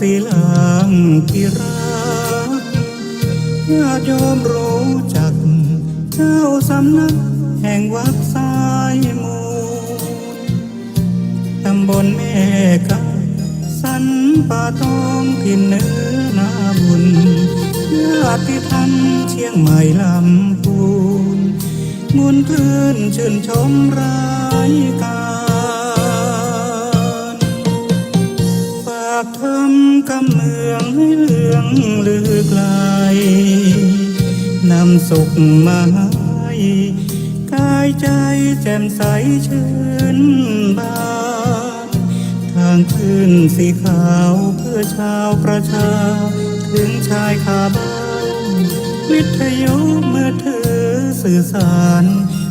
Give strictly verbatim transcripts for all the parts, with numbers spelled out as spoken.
ศิลางค์ที่รัก ญาติโยมรู้จักเจ้าสำนักแห่งวัดสายมูล ตำบลแม่กา สันป่าตอง ถิ่นเหนือนาบุญ ญาติธรรมเชียงใหม่ลำพูน ม่วนคลื่นชื่นชมรายการ ฝากธรรมกำเมืองให้เลื่องลือไกล นำสุขมาให้ กายใจแจ่มใสชื่นบาน ทางคลื่นสีขาวเพื่อชาวประชา ถึงชายคาบ้าน วิทยุมือถือสื่อสาร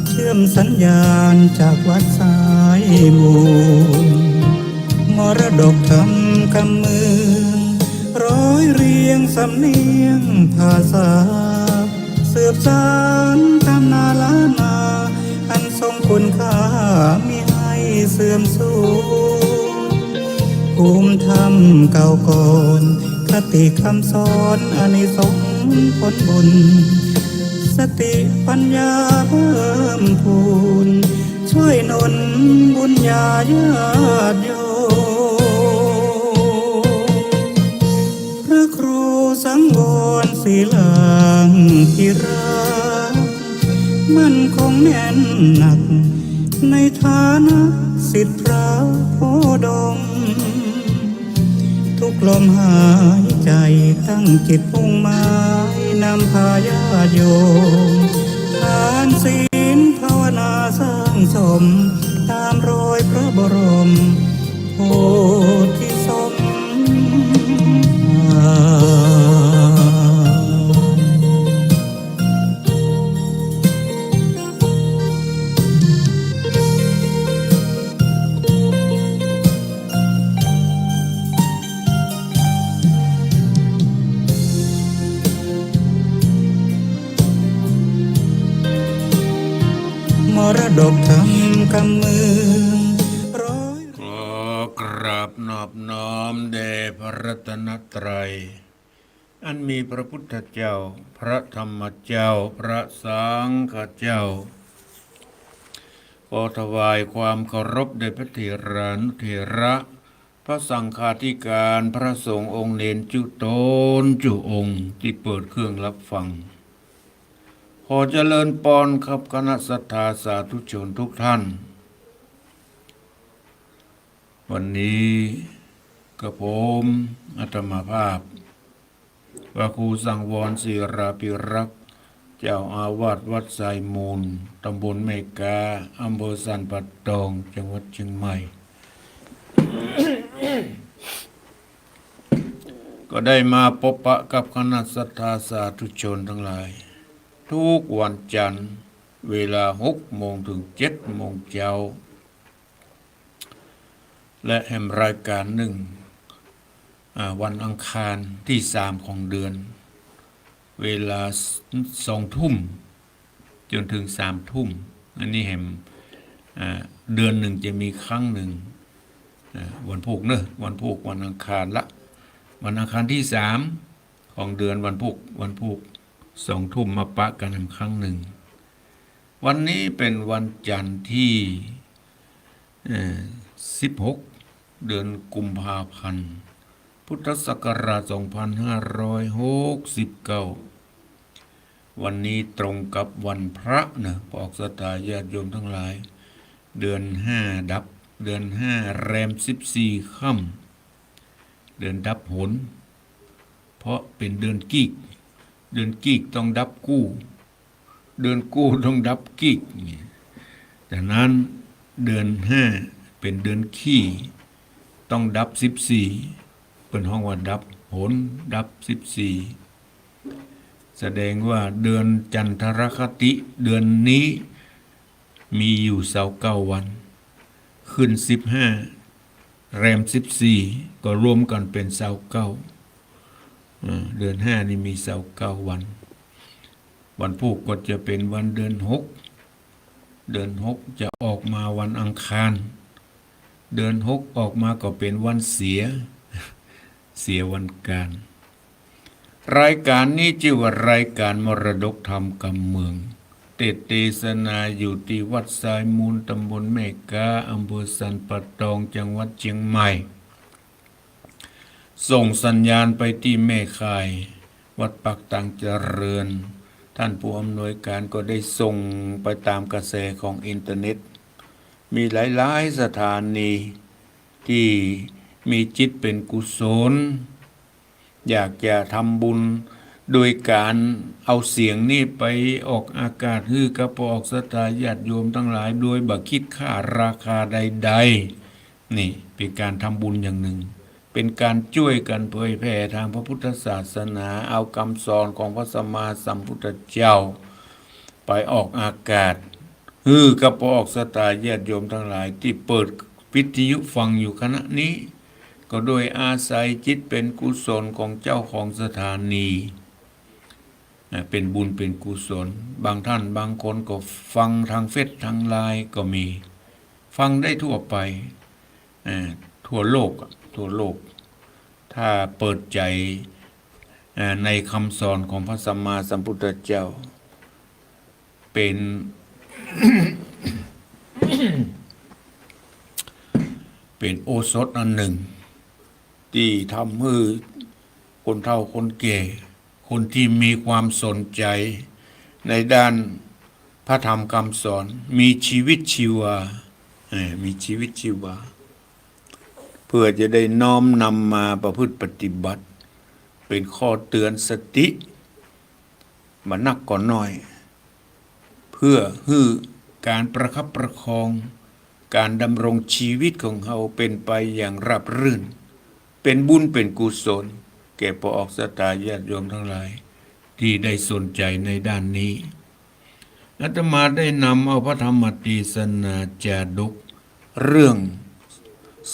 เชื่อมสัญญาณจากวัดสายมูล มรดกธรรมกำเมือง ร้อยเรียงสำเนียงภาษา สืบสานตำนานล้านนา อันทรงคุณค่ามิให้เสื่อมสูญ ภูมิธรรมเก่าก่อน คติคำสอนอานิสงส์ผลบุญ สติปัญญาเพิ่มพูน ช่วยหนุนบุญญาญาติโยม พระครูสังวรศิลางค์ที่รัก มั่นคงแน่นหนัก ในฐานะศิษย์พระโพธิ์ดม ทุกลมหายใจตั้งจิตมุ่งหมาย นำพาญาติโยม ทานศีลภาวนาสร้างสม ตามรอยพระบรม โพธิสมภาร มรดกธรรมกำเมืองร้อย ขอกราบนอบน้อมแด่พระรัตนตรัย อันมีพระพุทธเจ้า พระธรรมเจ้า พระสังฆเจ้า ขอถวายความเคารพแด่พระเถรานุเถระ พระสังฆาธิการ พระสงฆ์องค์เณรจุ๊ตนจุ๊องค์ตี้เปิดเครื่องรับฟัง ขอเจริญปอนครับคณะศรัทธาสาธุชนทุกท่าน วันนี้กระผมอาตมาภาพ พระครูสังวรศิลาภิรักษ์ เจ้าอาวาสวัดสายมูล ตำบลแม่กา อำเภอสันป่าตอง จังหวัดเชียงใหม่ ก็ได้มาปะปะกับคณะศรัทธาสาธุชนทั้งหลาย ทุกวันจันทร์ เวลาหกโมงถึงเจ็ดโมงเจ๊า และแหมรายการนึ่ง อ่า วันอังคารตี้สามของเดือน เวลาสองทุ่มจ๋นถึงสามทุ่ม อันนี้แหม อ่า เดือนนึ่งจะมีครั้งนึ่ง อ่า วันพูกเนาะ วันพูก วันอังคารละ วันอังคารตี้สามของเดือน วันพูก วันพูก สองทุ่มมาปะกั๋นแหมครั้งนึ่ง วันนี้เป๋นวันจันทร์ตี้ เอ่อ สิบหก เดือนกุมภาพันธ์ พุทธศักราชสองพันห้าร้อยหกสิบเก้า วันนี้ตรงกับวันพระเนาะ ปอกศรัทธาญาติโยมทั้งหลาย เดือนห้าดับ เดือนห้าแรมสิบสี่ค่ำ เดือนดับหน เพราะเป๋นเดือนกีก เดือนกีกต้องดับกู้ เดือนกู้ต้องดับกีก นี่ ฉะนั้นเดือนห้าเป๋นเดือนขี้ ต้องดับสิบสี่ เปิ้นฮ้องว่าดับหน ดับสิบสี่ แสดงว่าเดือนจันทรคติ เดือนนี้มีอยู่ซาวเก้าวัน ขึ้นสิบห้า แรมสิบสี่ ก็รวมกั๋นเป๋นซาวเก้า อ่า เดือนห้านี่มีซาวเก้าวัน วันพูกก็จะเป๋นวันเดือนหก เดือนหกจะออกมาวันอังคาร เดือนหกออกมาก็เป๋นวันเสีย เสียวันก๋าน รายก๋านนี้จื้อว่ารายก๋านมรดกธรรมกำเมือง เตสน์เตสนาอยู่ตี้วัดทรายมูล ตำบลแม่ก๊า อำเภอสันป่าตอง จังหวัดเจียงใหม่ ส่งสัญญาณไปตี้แม่ข่าย วัดปากตางเจริญ ท่านผู้อำนวยการก็ได้ส่งไปต๋ามกระแสของอินเทอร์เน็ต มีหลายๆ สถานีตี้มีจิตเป๋นกุศล อยากจะทำบุญโดยก๋านเอาเสียงนี้ไปออกอากาศหื้อกับป้อออกศรัทธาญาติโยมตังหลาย โดยบ่คิดค่าราคาใดๆ นี่เป๋นก๋านทำบุญอย่างนึ่ง เป๋นก๋านจ้วยกั๋นเผยแผ่ตางพระพุทธศาสนา เอากำสอนของพระสัมมาสัมพุทธเจ้า ไปออกอากาศ หื้อกับป้อออกศรัทธาญาติโยมตังหลายตี้เปิดวิทยุฟังอยู่ขณะนี้ ก็โดยอาศัยจิตเป๋นกุศลของเจ้าของสถานี อ่า เป๋นบุญเป๋นกุศล บางท่านบางคนก็ฟังตางเฟซตางไลน์ก็มี ฟังได้ทั่วไป อ่า ทั่วโลกอะ ทั่วโลก ถ้าเปิดใจ๋ อ่า ในกำสอนของพระสัมมาสัมพุทธเจ้า เป๋น เป๋นโอสถอันนึ่ง ตี้ทำหื้อคนเฒ่าคนแก่ คนตี้มีความสนใจ๋ในด้านพระธรรมกำสอน มีชีวิตชีวา เอ่อ มีชีวิตชีวา เพื่อจะได้น้อมนำมาประพฤติปฏิบัติ เป๋นข้อเตือนสติ บ่นักก็น้อย เพื่อหื้อก๋านประคับประคอง ก๋านดำรงชีวิตของเฮาเป๋นไปอย่างราบรื่น เป๋นบุญเป๋นกุศล แก่ป้อออกศรัทธาญาติโยมตังหลาย ตี้ได้สนใจ๋ในด้านนี้ อาตมาได้นำเอาพระธรรมเตสนาจาดก เรื่อง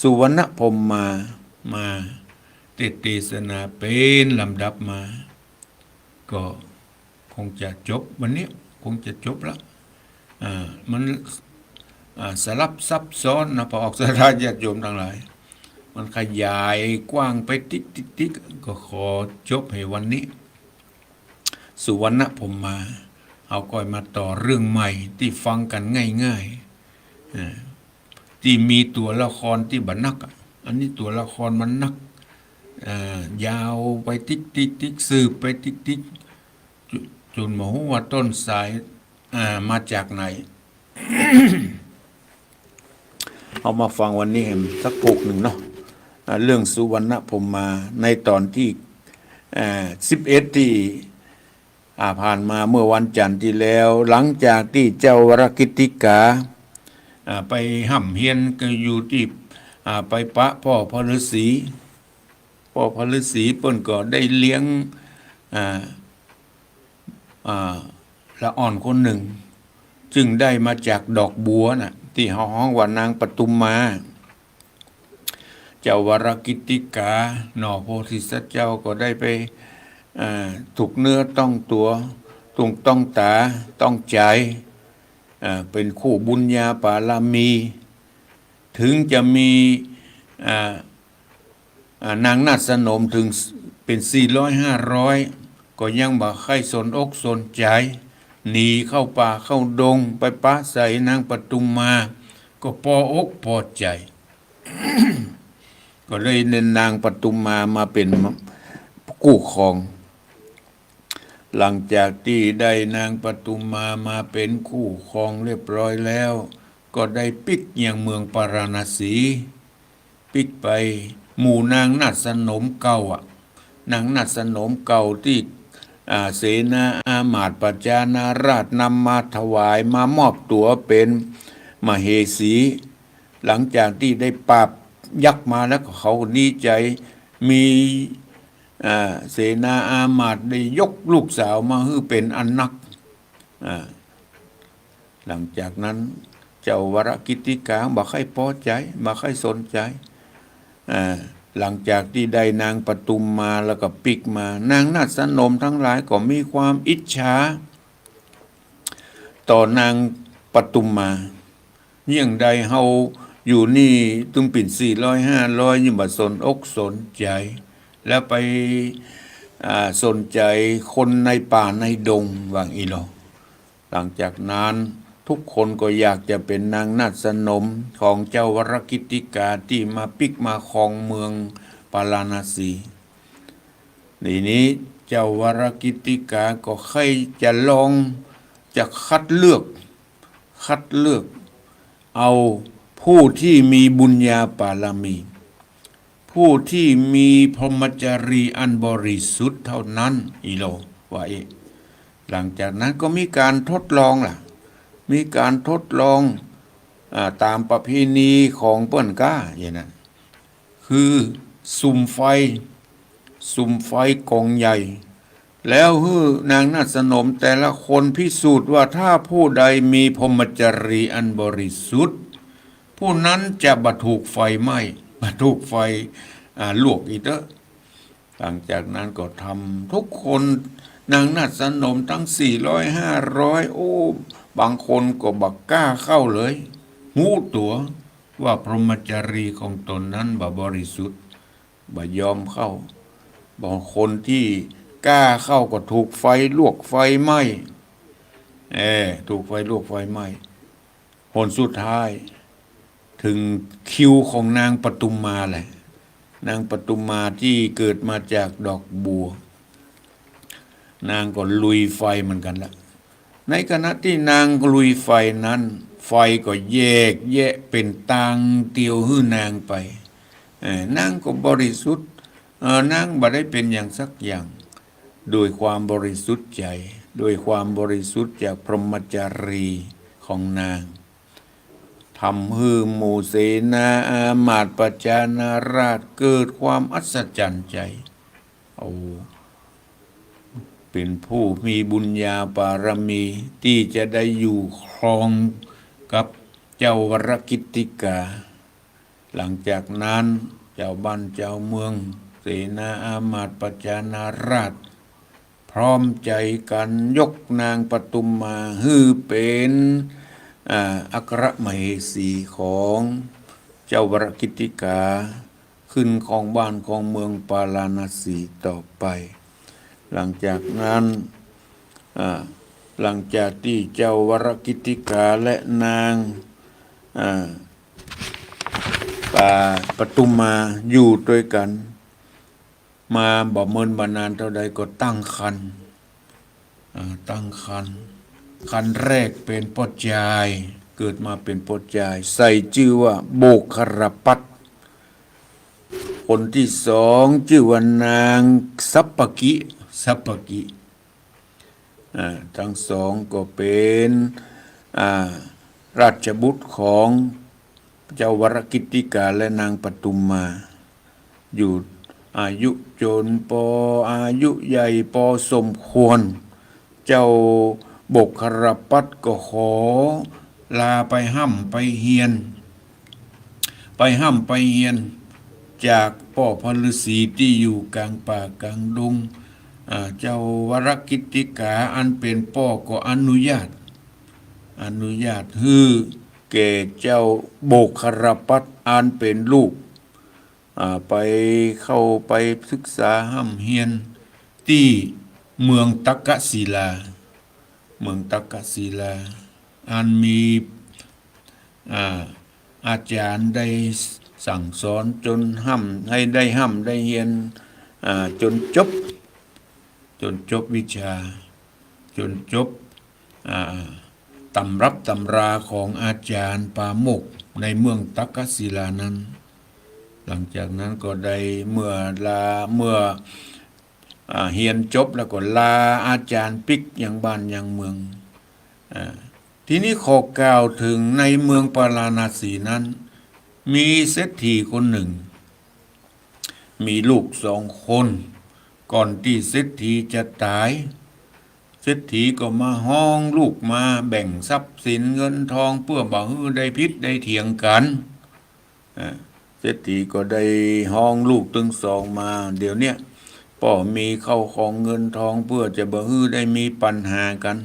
สุวรรณพรหมา มาเตสน์เตสนาเป๋นลำดับมา ก็คงจะจบวันนี้ คงจะจบละ อ่า มัน อ่า สลับซับซ้อนนะ ป้อออกศรัทธาญาติโยมตังหลาย มันขยายกว้างไปติ๊กติ๊กติ๊ก ก็ขอจบหื้อวันนี้ สุวรรณพรหมา เฮาก็มาต่อเรื่องใหม่ตี้ฟังกั๋นง่ายๆ อ่า ตี้มีตั๋วละครตี้บ่นักอะ อันนี้ตั๋วละครมันนัก อ่า ยาวไปติ๊กติ๊กติ๊ก สืบไปติ๊กติ๊ก จุ จุนบ่ฮู้ว่าต้นสาย อ่า มาจากไหน เอามาฟังวันนี้สักผูกนึ่งเนาะ อ่า เรื่องสุวรรณพรหมา ในต๋อนตี้ อ่า สิบเอ็ด ตี้ อ่า ผ่านมาเมื่อวันจันทร์ตี้แล้ว หลังจากตี้เจ้าวรกิตติกา อ่า ไปฮ่ำเฮียนก็อยู่ตี้ อ่า ไปปะป้อพระฤาษี ป้อพระฤาษีเปิ้นก็ได้เลี้ยง อ่า อ่า ละอ่อนคนนึ่ง ซึ่งได้มาจากดอกบัวน่ะ ตี้เฮาฮ้องว่านางปทุมมา เจ้าวรกิตติกา หน่อโพธิสัตว์เจ้าก็ได้ไป อ่า ถูกเนื้อต้องตั๋ว ถูกต้องต๋า ต้องใจ๋ อ่า เป๋นคู่บุญญาบารมี ถึงจะมี อ่า อ่า นางนาฏสนมเถิงเป๋นสี่ร้อยห้าร้อย ก็ยังบ่ใค่สนอกสนใจ๋ หนีเข้าป่าเข้าดง ไปปะใสนางปทุมมา ก็ปออกปอใจ๋ ก็เลยได้นางปทุมมามาเป๋นคู่ครอง หลังจากตี้ได้นางปทุมมามาเป๋นคู่ครองเรียบร้อยแล้ว ก็ได้ปิ๊กยังเมืองปาราณสี ปิ๊กไปหมู่นางนาฏสนมเก่าอะ นางนาฏสนมเก่าตี้ อ่า เสนาอามาตย์ประชานาราชนำมาถวาย มามอบตั๋วเป๋นมเหสี หลังจากตี้ได้ปราบยักษ์มาแล้วก็เขาดีใจ๋ มี อ่า เสนาอามาตย์ได้ยกลูกสาวมาหื้อเป๋นอันนัก อ่า หลังจากนั้นเจ้าวรกิตติกาบ่ใค่ปอใจ๋ บ่ใค่สนใจ๋ อ่า หลังจากตี้ได้นางปทุมมาแล้วก็ปิ๊กมา นางนาฏสนมตังหลายก็มีความอิจฉา ต่อนางปทุมมา เยียะใดเฮาอยู่นี่ตึงเป๋นสี่ร้อยห้าร้อย ยังบ่สนอกสนใจ๋ แล้วไป อ่า สนใจ๋คนในป่าในดง ว่าอี้ลอ หลังจากนั้นทุกคนก็อยากจะเป๋นนางนาฏสนมของเจ้าวรกิตติกาตี้มาปิ๊กมาครองเมืองปาราณสี ทีนี้เจ้าวรกิตติกาก็ใค่จะลองจะคัดเลือก คัดเลือกเอาผู้ที่มีบุญญาบารมี ผู้ที่มีพรหมจารีย์อันบริสุทธิ์เท่านั้น อี้ลอ ว่าอี้ หลังจากนั้นก็มีก๋านทดลองล่ะ มีก๋านทดลอง อ่า ต๋ามประเพณีของเปิ้นก้า อย่างนั้น คือสุมไฟ สุมไฟก๋องใหญ่ แล้วหื้อนางนาฏสนมแต่ละคนพิสูจน์ว่าถ้าผู้ใดมีพรหมจารีย์อันบริสุทธิ์ ผู้นั้นจะบ่ถูกไฟไหม้ บ่ถูกไฟ อ่า ลวกอีกเต๊อะ หลังจากนั้นก็ทำทุกคน นางนาฏสนมตังสี่ร้อยห้าร้อย โอ้ บางคนก็บ่กล้าเข้าเลย ฮู้ตั๋วว่าพรหมจารีย์ของตนนั้นบ่บริสุทธิ์ บ่ยอมเข้า บางคนตี้กล้าเข้าก็ถูกไฟลวกไฟไหม้ เออ ถูกไฟลวกไฟไหม้ หนสุดท้าย เถิงคิวของนางปทุมมาแหละ นางปทุมมาตี้เกิดมาจากดอกบัว นางก็ลุยไฟเหมือนกั๋นละ ในขณะตี้นางลุยไฟนั้น ไฟก็แยกแยะเป๋นตางเตียวหื้อนางไป เออ นางก็บริสุทธิ์ เออ นางบ่ได้เป๋นหยังสักอย่าง โดยความบริสุทธิ์ใจ๋ โดยความบริสุทธิ์จากพรหมจารีย์ของนาง ทำหื้อหมู่เสนาอามาตย์ประชานาราษฎร์เกิดความอัศจรรย์ใจ๋ โอ้ เป๋นผู้มีบุญญาบารมีตี้จะได้อยู่ครองกับเจ้าวรกิตติกา หลังจากนั้นจาวบ้านจาวเมือง เสนาอามาตย์ประชานาราษฎร์ พร้อมใจ๋กั๋นยกนางปทุมมาหื้อเป๋น อ่า อัครมเหสีของเจ้าวรกิตติกา ขึ้นครองบ้านครองเมืองปาราณสีต่อไป หลังจากนั้น อ่า หลังจากตี้เจ้าวรกิตติกาและนาง อ่า ปา ปทุมมาอยู่ตวยกั๋น มาบ่เมินบ่นานเต้าใดก็ตั้งครรภ์ อ่า ตั้งครรภ์ ครรภ์แรกเป๋นป้อจาย เกิดมาเป๋นป้อจาย ใส่จื้อว่าโบกคารปัตร คนตี้สองจื้อว่านางสัปปกิ สัปปกิ อ่า ตังสองก็เป๋น อ่า ราชบุตรของเจ้าวรกิตติกาและนางปทุมมา อยู่อายุจนปออายุใหญ่ปอสมควร เจ้าโบกคารปัตรก็ขอลาไปฮ่ำไปเฮียน ไปฮ่ำไปเฮียน จากป้อพระฤาษีตี้อยู่ก๋างป่าก๋างดง อ่า เจ้าวรกิตติกาอันเป๋นป้อก็อนุญาต อนุญาตหื้อแก่เจ้าโบกคารปัตรอันเป๋นลูก อ่า ไปเข้าไปศึกษาฮ่ำเฮียนตี้เมืองตักกศิลา เมืองตักกศิลา อันมี อ่า อาจ๋ารย์ได้สั่งสอนจ๋นฮ่ำ หื้อได้ฮ่ำได้เฮียน อ่า จ๋นจบ จ๋นจบวิชา จ๋นจบ อ่า ตำรับตำราของอาจ๋ารย์ปาโมกข์ในเมืองตักกศิลานั้น หลังจากนั้นก็ได้เมื่อลา เมื่อ อ่า เฮียนจบแล้วก็ลาอาจ๋ารย์ปิ๊กยังบ้านยังเมือง อ่า ทีนี้ขอกล่าวเถิงในเมืองปาราณสีนั้น มีเศรษฐีคนนึ่ง มีลูกสองคน ก่อนตี้เศรษฐีจะต๋าย เศรษฐีก็มาฮ้องลูกมาแบ่งทรัพย์สินเงินทองเปื้อบ่หื้อได้ผิดได้เถียงกั๋น อ่า เศรษฐีก็ได้ฮ้องลูกตึงสองมา เดี๋ยวเนี้ยป้อมีเข้าของเงินทองเปื้อจะบ่หื้อได้มีปัญหากั๋น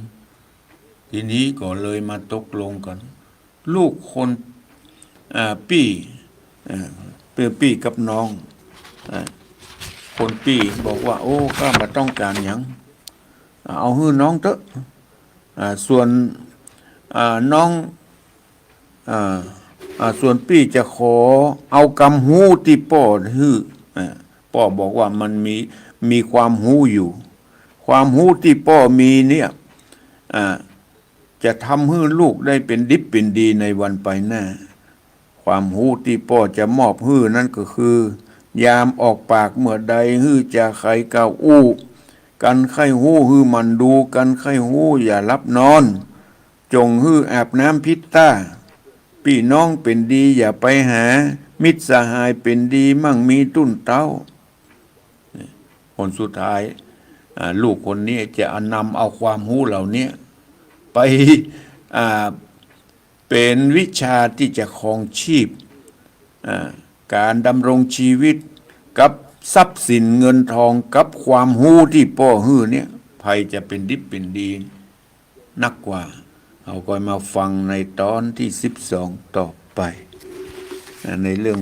ทีนี้ก็เลยมาตกลงกั๋น ลูกคน อ่า ปี้ อ่า เปื้อปี้กับน้อง อ่า คนปี้บอกว่า โอ้ ข้าบ่ต้องก๋านหยัง เอาหื้อน้องเต๊อะ อ่า ส่วน อ่า น้อง อ่า อ่า ส่วนปี้จะขอเอากำฮู้ตี้ป้อหื้อ อ่า ป้อบอกว่ามันมี มีความฮู้อยู่ ความฮู้ตี้ป้อมีเนี่ย อ่า จะทำหื้อลูกได้เป๋นดิบเป๋นดีในวันไปหน้า ความฮู้ตี้ป้อจะมอบหื้อนั้นก็คือ ยามออกปากเมื่อใดหื้อจาใคก้าวอู้ กันใค่ฮู้หื้อหมั่นดู กันใค่ฮู้อย่าหลับนอน จ่งหื้ออาบน้ำผิดต๊า ปี้น้องเป๋นดีอย่าไปหา มิตรสหายเป๋นดีมั่งมีตุ้นเต๊า ผลสุดท้าย อ่า ลูกคนนี้จะนำเอาความฮู้เหล่านี้ไป อ่า เป๋นวิชาตี้จะครองชีพ อ่า ก๋านดำรงชีวิตกับทรัพย์สินเงินทองกับความฮู้ตี้ป้อหื้อเนี่ย ใผจะเป๋นดิบเป๋นดีนักกว่า เฮาก็มาฟังในตอนตี้สิบสองต่อไป อ่า ในเรื่อง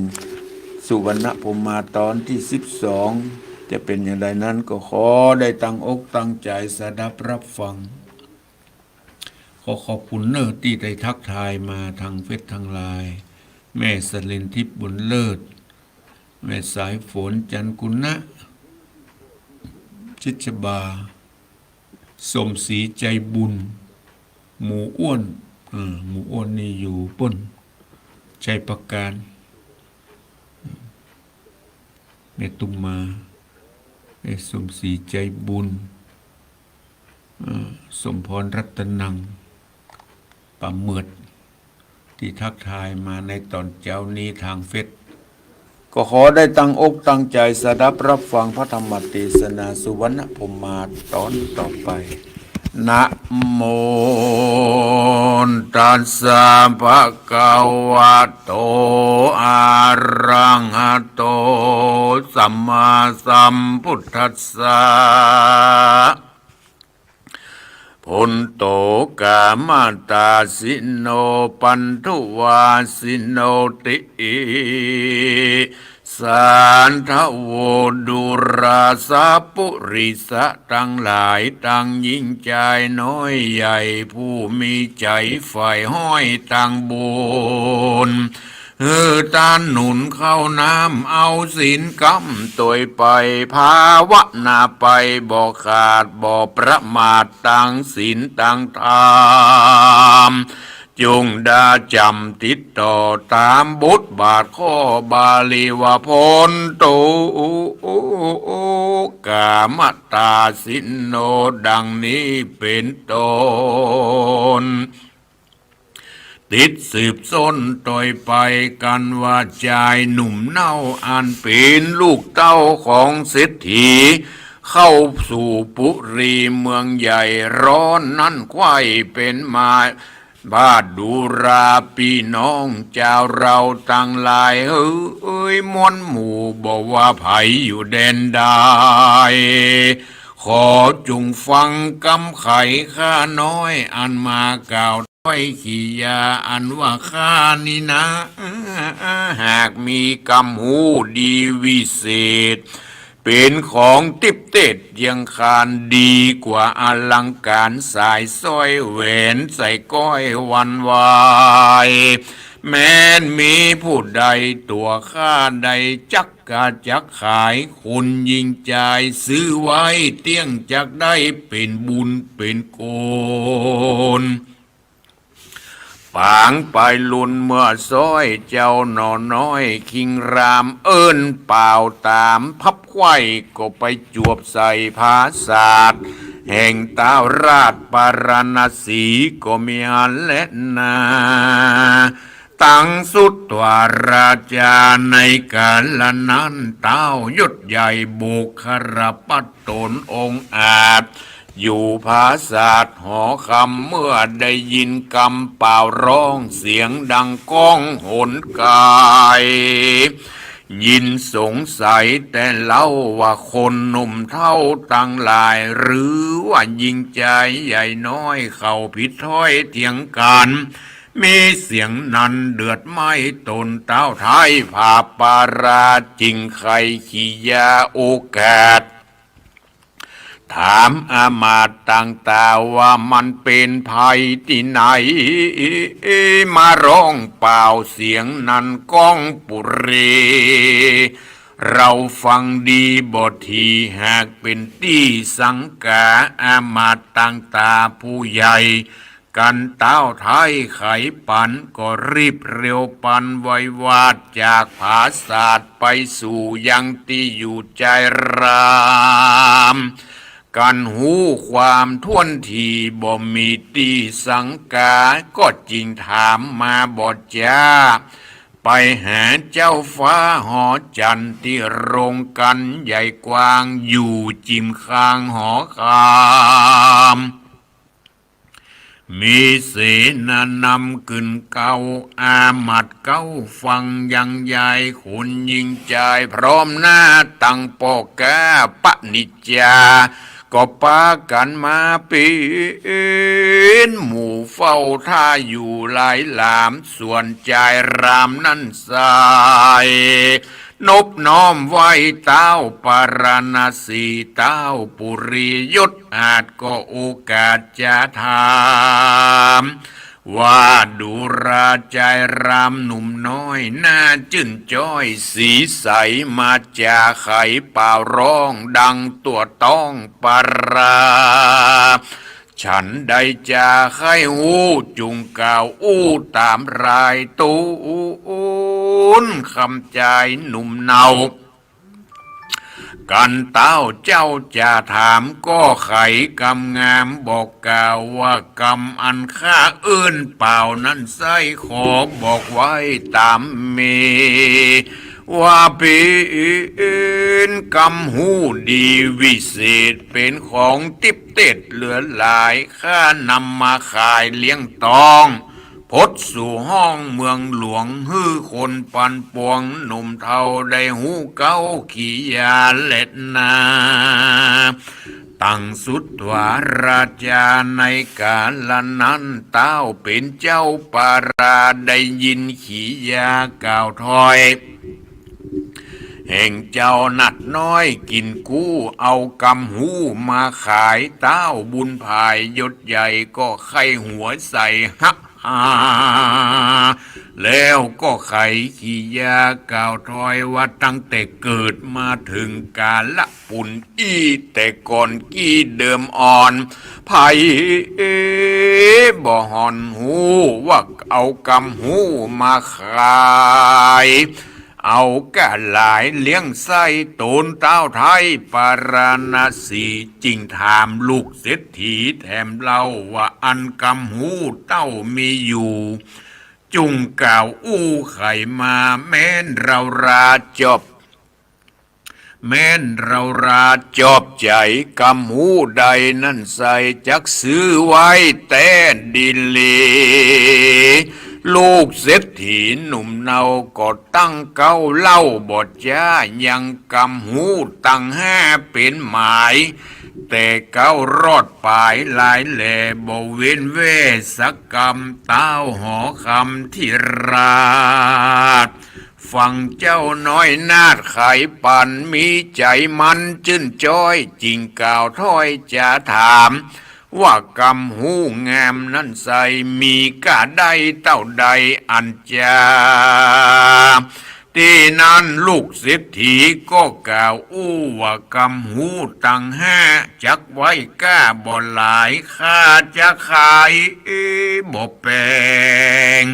สุวรรณพรหมาตอนตี้สิบสอง จะเป๋นอย่างใดนั้นก็ขอได้ตั้งอกตั้งใจ๋สดับฮับฟัง ขอขอบคุณเน่อตี้ได้ทักทายมาตางเฟซตางไลน์ แม่สลินทิพย์บุญเลิศ แม่สายฝนจันกุณะ ชิดชบา สมศรีใจบุญ หมู่อ้วน เออ หมู่อ้วนนี่อยู่ปุ้น ชัยปราการ แม่ตุ้มมา แม่สมศรีใจบุญ เอ่อ สมพรรัตนัง ป้าเหมือด ตี้ทักทายมาในต๋อนเจ๊านี้ตางเฟซ ก็ขอได้ตั้งอกตั้งใจ๋สดับฮับฟังพระธรรมเตสนาสุวรรณพรหมาตอนต่อไป นะโมตัสสะภะคะวะโต อะระหะโต สัมมาสัมพุทธัสสะ ปุณโณ กามตาสิโน ปัณฑุวาสิโนติ สาธะโว ดูราสะ ปุริสะตังหลาย ตังญิงจายน้อยใหญ่ ผู้มีใจ๋ใฝ่ห้อยตางบุญ หื้อต้านหนุนข้าวน้ำเอาศีลกำตวยไป ภาวนาไปบ่ขาดบ่ประมาท ตังศีลตังธรรม จุ่งดาจ๋ำติดต่อต๋ามบทบาทข้อบาลีว่า ปุณโณ กามตาสิโน ดังนี้เป๋นต้น ติดสืบส้นตวยไปกั๋นว่า จายหนุ่มเน่าอันเป๋นลูกเต้าของเศรษฐี เข้าสู่ปุรีเมืองใหญ่ ร้อนนั่นใคว่เป๋นมา บาดดูราปี้น้องจาวเฮาตังหลาย เฮ้ย มวลหมู่บ่ว่าใผอยู่แดนใด ขอจุ่งฟังกำไขข้าน้อย อันมากล่าวถ้อยกิริยาอันว่าข้านี้นา หากมีกำฮู้ดีวิเศษ เป๋นของติ๊บเตศเยียงคาน ดีกว่าอลังก๋ารสายสร้อยแหวนใส่ก้อยวันวาย แม้นมีผู้ใดตั๋วข้าได้จักกาจักขาย คุณญิงจายซื้อไว้เตี้ยงจักได้เป๋นบุญเป๋นกุศล ป๋างไปลุนเมื่อซ้อยเจ้าหน่อน้อยคิงราม เอิ้นป่าวต๋ามพับไขว่ ก็ไปจวบใส่ผาสาทแห่งท้าวราชปาราณสีก็มีหั้นแลนา ตังสุทธาราชาในกาละนั้น ท้าวยศใหญ่บุคคลปัตตนองอาจ อยู่ผาสาทหอคำ เมื่อได้ยินกำป่าวร้องเสียงดังก้องหนไกล ยินสงสัยแต่เล่าว่าคนหนุ่มเฒ่าตังหลาย หรือว่าญิงจายใหญ่น้อยเข้าผิดถ้อยเถียงกั๋น มีเสียงนั้นเดือดไหม้ตน ต้าวไท้พาปาราจึงใค่ขียาโอกาส ถามอามาตย์ต่างต๋าว่ามันเป๋นใผตี้ไหน มาร้องป่าวเสียงนั้นก้องปุเร เฮาฟังดีบ่า ตี้หากเป๋นตี้สังก๋า อามาตย์ต่างต๋าผู้ใหญ่ กั๋นต้าวไท้ไขปันก็รีบเร็วปันไววาดจากผาสาทไปสู่ยังตี้อยู่จายราม กั๋นฮู้ความถ้วนถี่บ่มีตี้สังก๋า ก็จึงถามมาบ่จ๊า ไปหาเจ้าฟ้าหอจันทร์ตี้โรงกัณฑ์ใหญ่กว้างอยู่จิมข้างหอคำ มีเสนานำกึ๋นเก้า อามาตย์เก้าฟังยังยาย คนญิงจายพร้อมหน้าตังป้อก๊าปะนิจจา ก็ปากั๋นมาเป๋นหมู่เฝ้าท่าอยู่หลายหลาม ส่วนจายรามนั้นไส้ นบน้อมไหว้ต้าวปาราณสี ต้าวปุรียศอาจก็โอกาสจะถาม ว่าดูราจายรามหนุ่มน้อย หน้าจื้นจ้อยสีใส มาจ๋าไขป่าวร้องดังตั๋วต้องปารา ฉันใดจาใค่ฮู้ จุ่งกล่าวอู้ต๋ามรายตู๋น คำจายหนุ่มเนา กั๋นต้าวเจ้าจะถามก็ไขกำงาม บอกกล่าวว่ากำอันข้าเอิ้นป่าวนั้นไส้ ขอบอกไว้ต๋ามมี ว่าเป๋นกำฮู้ดีวิเศษ เป๋นของติ๊บเต็ดเหลือหลาย ข้านำมาขายเลี้ยงต๊อง พดสู่ห้องเมืองหลวง หื้อคนปันปวงหนุ่มเฒ่าได้ฮู้เก๊าขียาแลนา ตังสุดว่าราจาในกาละนั้น ต้าวเป๋นเจ้าปาราได้ยินขียากล่าวถ้อย แห่งเจ้าหนัดน้อยกิ๋นกู้ เอากำฮู้มาขาย ต้าวบุญผายยศใหญ่ก็ใค่หัวใสฮะฮา แล้วก็ไขขียากล่าวถ้อยว่าตั้งแต่เกิดมาเถิงกาละปุนอี้ แต่ก่อนกี้เดิมอ่อน ใผบ่ห่อนฮู้ว่าเอากำฮู้มาขาย เอาก้าหลายเลี้ยงไส้ ต๋นต้าวไท้ปาราณสี จึงถามลูกเศรษฐีแถมเล่าว่า อันกำฮู้เต้ามีอยู่ จุ่งกล่าวอู้ไขมา แม้นเฮาราจอบ แม้นเฮาราจอบใจ๋ กำฮู้ใดนั้นไส้ จักซื้อไว้แต๊ดีหลี ลูกเศรษฐีหนุ่มเนาก็ตั้งเก๊าเล่าบ่จ๊า ยังกำฮู้ตังห้าเป๋นหมาย แต่เก๊ารอดปายหลายแหล่ บ่เว้นแว่สักกำ ต้าวหอคำธิราช ฟังเจ้าน้อยนาฏไขปัน มีใจ๋มันจื้นจ้อย จึ่งกล่าวถ้อยจะถาม ว่ากำฮู้งามนั้นไส้ มีก้าใดเต้าใดอันจา ตี้นั้นลูกเศรษฐีก็กล่าวอู้ว่ากำฮู้ตังห้า จักไว้ก้าบ่หลาย ข้าจะขายบ่แปง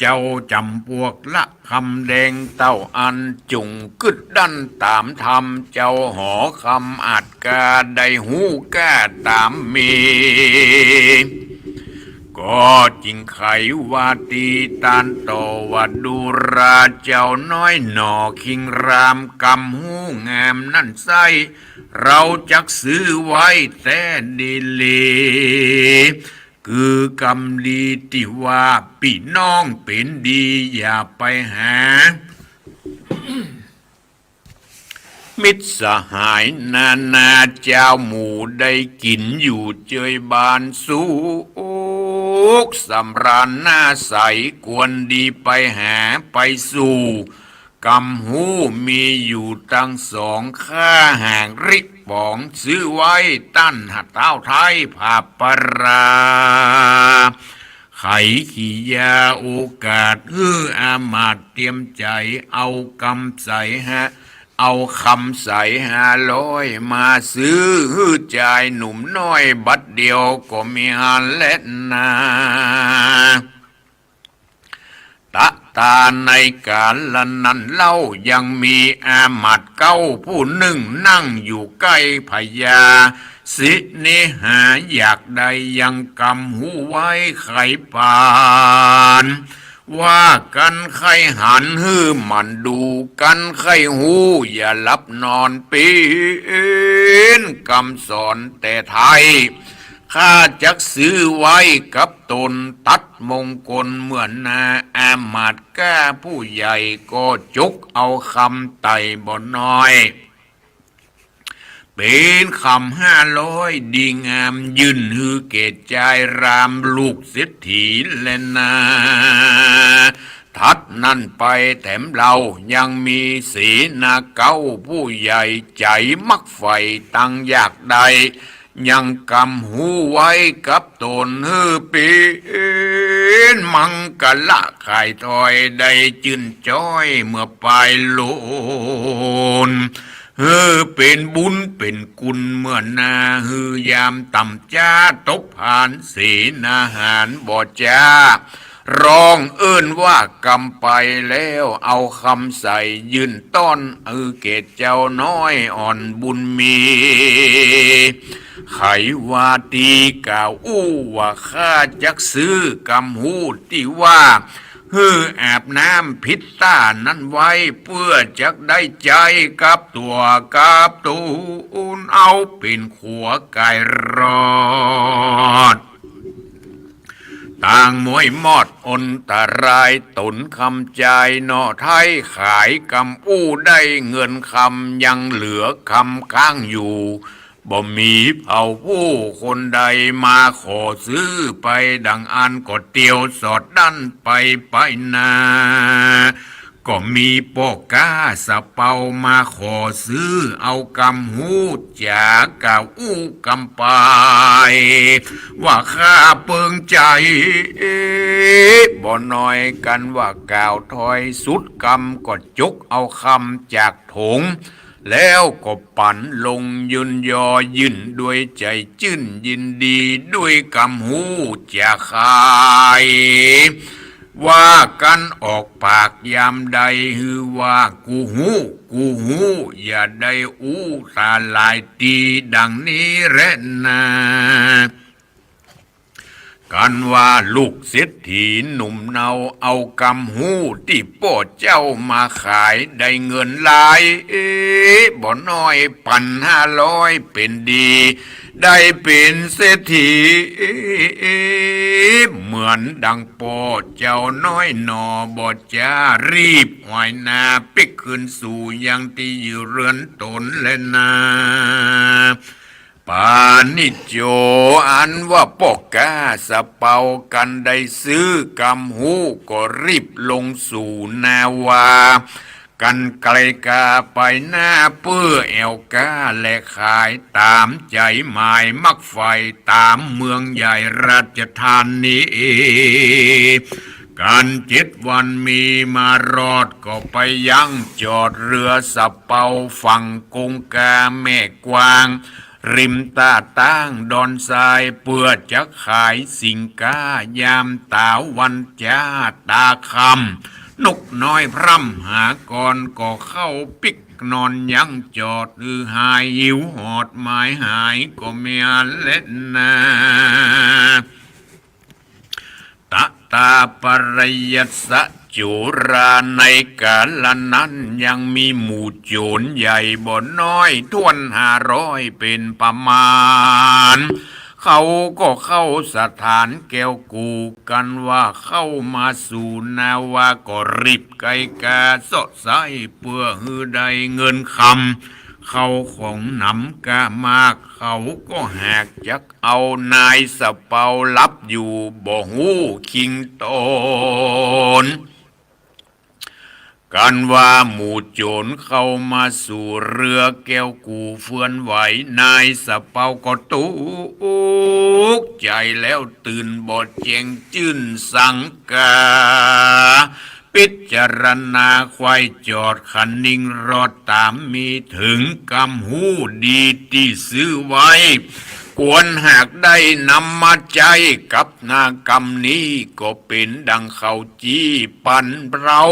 เจ้าจ๋ำปวกละคำแดงเต้าอั้น จุ่งกึ๊ดดั้นต๋ามธรรม เจ้าหอคำอาจกาได้ฮู้ก้าต๋ามมี ก็จึงไขว่าตี้ต้านต่อว่า ดูราเจ้าน้อยหน่อคิงราม กำฮู้งามนั้นไส้ เฮาจักซื้อไว้แต๊ดีหลี คือกำดีตี้ว่าปี้น้องเป๋นดี อย่าไปหา มิตรสหายนานาเจ้าหมู่ได้กิ๋นอยู่เจยบานสู กข์สำราญหน้าใส ควรดีไปหาไปสู่ กำฮู้มีอยู่ตังสอง ข้าหากริป๋อง ซื้อไว้ต้านหาท้าวไท้ผาปารา ไขกิริยาโอกาส หื้ออามาตย์เตรียมใจ๋ เอากำใสหา เอากำใสห้าร้อย มาซื้อหื้อจายหนุ่มน้อย บัดเดียวก็มีหั้นแลนา ตะตาในก๋าลนั้นเล่า ยังมีอามาตย์เก๊าผู้นึ่ง นั่งอยู่ใก้พญาสิเนหา อยากได้ยังกำฮู้ไว้ไขปาน ว่ากั๋นใค่หัน หื้อหมั่นดูกั๋นใค่ฮู้ อย่าหลับนอน เป๋นกำสอนแต่ไท้ ข้าจักซื้อไว้กับตน ตัดมงคลเมื่อนา อามาตย์ก้าผู้ใหญ่ ก็จกเอากำไต่บ่น้อย เป๋นกำห้าร้อยดีงาม ยื่นหื้อแก่จายรามลูกเศรษฐีแลนา ถัดนั้นไปแถมเล่า ยังมีเสนาเก๊าผู้ใหญ่ ใจ๋มักใฝ่ตังอยากได้ ยังกำฮู้ไว้กับตน หื้อเป๋นมังกละขายถ้อย ได้จื้นจ้อยเมื่อปายโลน หื้อเป๋นบุญเป๋นกุณเมื่อนา หื้อยามต่ำจ๊าตกผาน เสนาหารบ่จ๊า ร้องเอิ้นว่ากำไปแล้ว เอากำใสยื่นต้อน หื้อแก่เจ้าน้อยอ่อนบุญมี ไขว่าตี้กล่าวอู้ว่า ข้าจักซื้อกำฮู้ตี้ว่า หื้ออาบน้ำผิดต้านั้นไว้ เปื้อจักได้ใจ๊กับตั๋วกับตูน เอาเป๋นขัวก๋ายรอด ต่างมวยมอดอันตราย ต๋นกำจายหน่อไท้ ขายกำอู้ได้เงินกำ ยังเหลือกำก๊างอยู่ บ่มีเผ่าผู้คนใด มาขอซื้อไปดังอั้น ก็เตียวสอดดั้นไปไปนา ก็มีป้อก๊าสะเปา มาขอซื้อเอากำฮู้จ๋ากล่าวอู้กำไป ว่าข้าเปิงใจ๋บ่น้อย กันว่ากล่าวถ้อยสุดกำ ก็จกเอากำจากถง แล้วก็ปั๋นลงยืนยอ ยื่นด้วยใจ๋จื้นยินดี ด้วยกำฮู้จ๋าขาย ว่ากั๋นออกปากยามใด หื้อว่ากูฮู้ กูฮู้ อย่าได้อู้ตาหลายตี้ ดังนี้แลนา กันว่าลูกเศรษฐีหนุ่มเนา เอากำฮู้ตี้ป้อเจ้ามาขาย ได้เงินหลายบ่น้อย ปั๋นห้าร้อยเป๋นดี ได้เป๋นเศรษฐีเหมือนดังป้อเจ้าน้อยหน่อ บ่จ๊า รีบหวายนาปิ๊กคืนสู่ยังตี้อยู่เฮือนต๋นแลนา ปาณิจโจ อันว่าป้อก๊าสะเปา กันได้ซื้อกำฮู้ ก็รีบลงสู่นาวา กันไกลกาไปหน้า เปื้อแอ่วก๊าและขาย ต๋ามใจ๋หมายมักใฝ่ ต๋ามเมืองใหญ่ราชธานี กันเจ็ดวันมีมารอด ก็ไปยังจอดเฮือสะเปา ฝั่งกงกาแม่กวาง ริมต้าตั้งดอนทราย เปื้อจะขายสินก๊า ยามต๋าวันจ๊าต๋าค่ำ นกน้อยพร่ำหากร ก็เข้าปิ๊กนอนยังจอด อือหายหิวหอดหมายหาย ก็แม่นแลนา ตะตาปะระยัสสะจุรา ในกาลนั้นยังมีหมู่โจ๋รใหญ่บ่น้อย ถ้วนห้าร้อยเป๋นประมาณ เขาก็เข้าสถานแก้วกู่ กันว่าเข้ามาสู่นาวา ก็รีบไกลกาเซาะไซ้ เปื้อหื้อได้เงินคำ เข้าของหนำก้ามาก เขาก็หากจักเอา นายสะเปาหลับอยู่บ่ฮู้คิงตน กันว่าหมู่โจ๋รเข้ามาสู่เฮือแก้วกู่เฟือนไหว นายสะเปาก็ตุ๊กใจ๋แล้วตื่นบ่แจ้งจื้นสังกา ปิจารณาใคว่จอด คะนิงรอดต๋าม มีเถิงกำฮู้ดีตี้ซื้อไว้ ควรหากได้นำมาใจ๊กับนากำนี้ ก็เป๋นดังเขาจี้ปันเฮา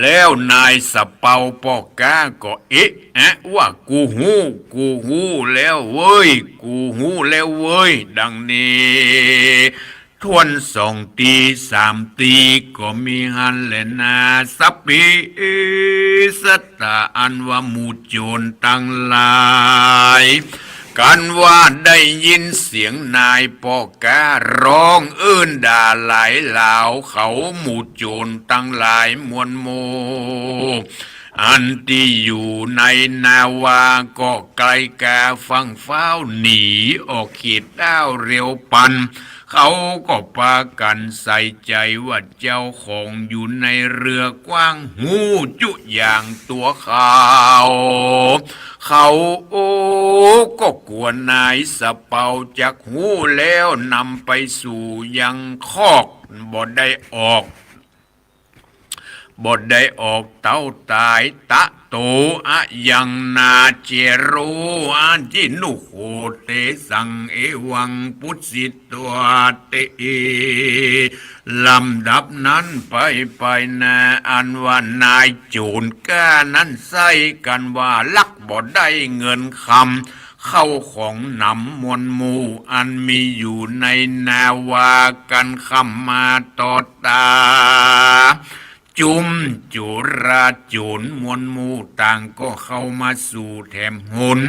แล้วนายสะเปาป้อก๊าก็เอะอะว่า กูฮู้ กูฮู้แล้วเว้ย กูฮู้แล้วเว้ย ดังนี้ ทวนสองตี้สามตี้ก็มีหั้นแลนา สัพพีสัตตา อันว่าหมู่โจ๋รตังหลาย กันว่าได้ยินเสียงนายป้อก๊าฮ้องเอิ้นด่าหลายหลาว เขาหมู่โจ๋รตังหลายมวลหมู่ อันตี้อยู่ในนาวาก็ไกลกาฟั่งฟ้าว หนีออกเขตด้าวเร็วปัน เขาก็ปากั๋นใส่ใจ๋ว่าเจ้าของอยู่ในเฮือกว้างฮู้จุอย่างตั๋วเขา เขา โอ้ ก็กั๋วนายสะเปาจักฮู้แล้วนำไปสู่ยังคอก บ่ได้ออก บ่ได้ออกเต้าต๋าย ตะโต อะยังนา เจโร อะจินุโข เตสัง เอวัง ปุสสิตวา เต ลำดับนั้นไปไปนา อันว่านายโจ๋รก๊านั้นใส้กั๋นว่าลักบ่ได้เงินคำ เข้าของหนำมวลหมู่ อันมีอยู่ในนาวา กั๋นค่ำมาต่อต๋า จุมจุราโจ๋รมวลหมู่ต่างก็เข้ามาสู่แถมหน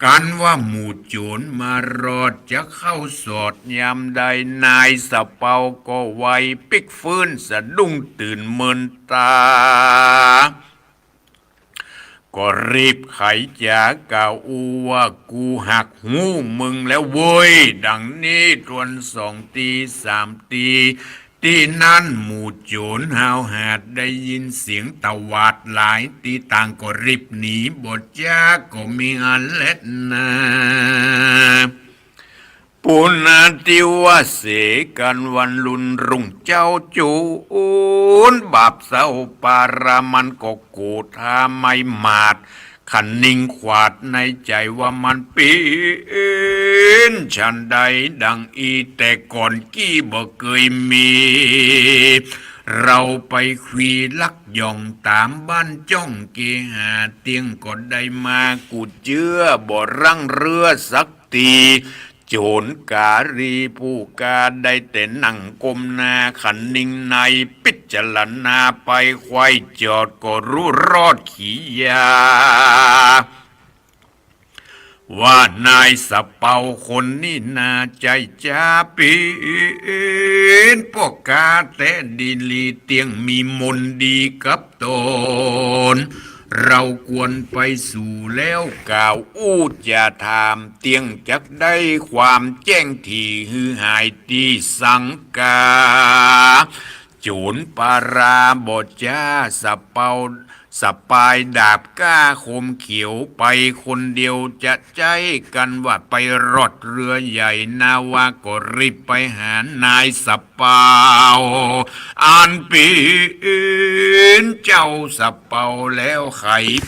กั๋นว่าหมู่โจ๋รมารอดจะเข้าสอดยามใด นายสะเปาก็ไวปิ๊กฟื้นสะดุ้งตื่นเมินต๋า ก็รีบไขจ๋ากล่าวอู้ว่า กูหักฮู้มึงแล้วเว้ย ดังนี้ทวนสองตี้สามตี้ ตี้นั้นหมู่โจ๋รฮาวหาดได้ยินเสียงตวาดหลายตี้ต่างก็รีบหนี บ่จ๊าก็มีอันแลนา ปุณณาทิวาเส กั๋นวันรุ่นรุ่งเจ้าโจ๋ร บาปเศร้าปารามันก็โกธาไม้หมาด คะนิงขวาดในใจ๋ว่ามันเป๋นฉันใดดังอี้ แต่ก่อนกี้บ่เกยมี เราไปควีลักหย่องต๋ามบ้านจ้องเกหาเตี้ยง ก็ได้มากูเจื้อบ่รั้งเฮือสัก ตี้ โจ๋รก๋ารีผู้กล้าได้แต่นั่งก้มหน้าคะนิงใน ปิจารณาไปไขว่จอดก็ฮู้รอดขียา ว่านายสะเปาคนนี้นาใจ้จ๊าเป๋นป้อก๊าแต๊ดีหลีเตี้ยง มีมนต์ดีกับต๋น เราควรไปสู่แล้วกล่าวอู้จ๋าถามเตี้ยง จักได้ความแจ้งถี่หื้อหายตี้สังกา โจ๋รปาราบ่จ๊าสะเปา สะปายดาบกล้าคมเขียวไปคนเดียวจะใจ๊กั๋นว่าไปรอดเฮือใหญ่ นาวาก็รีบไปหานายสะเปา อันเป๋นเจ้าสะเปาแล้ว ใผ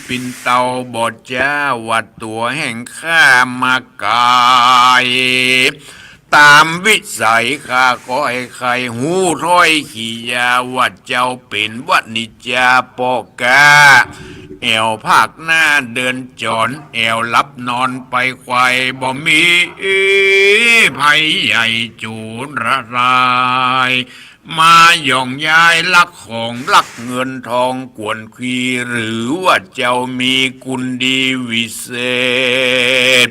ปิ่นเตาบ่จ๊าว่าตั๋วแห่งข้ามาก๋าย ต๋ามวิสัยข้าก็ใค่ฮู้ถ้อยขียาว่าเจ้าเป๋นวนิจจาป้อก๊า แอ่วภาคหน้าเดินจ๋อน แอ่วหลับนอนไปไขว่ บ่มีภัยใหญ่โจ๋รร้าย มาหย่องย้ายลักของลักเงินทองกวนควี หรือว่าเจ้ามีกุณดีวิเศษ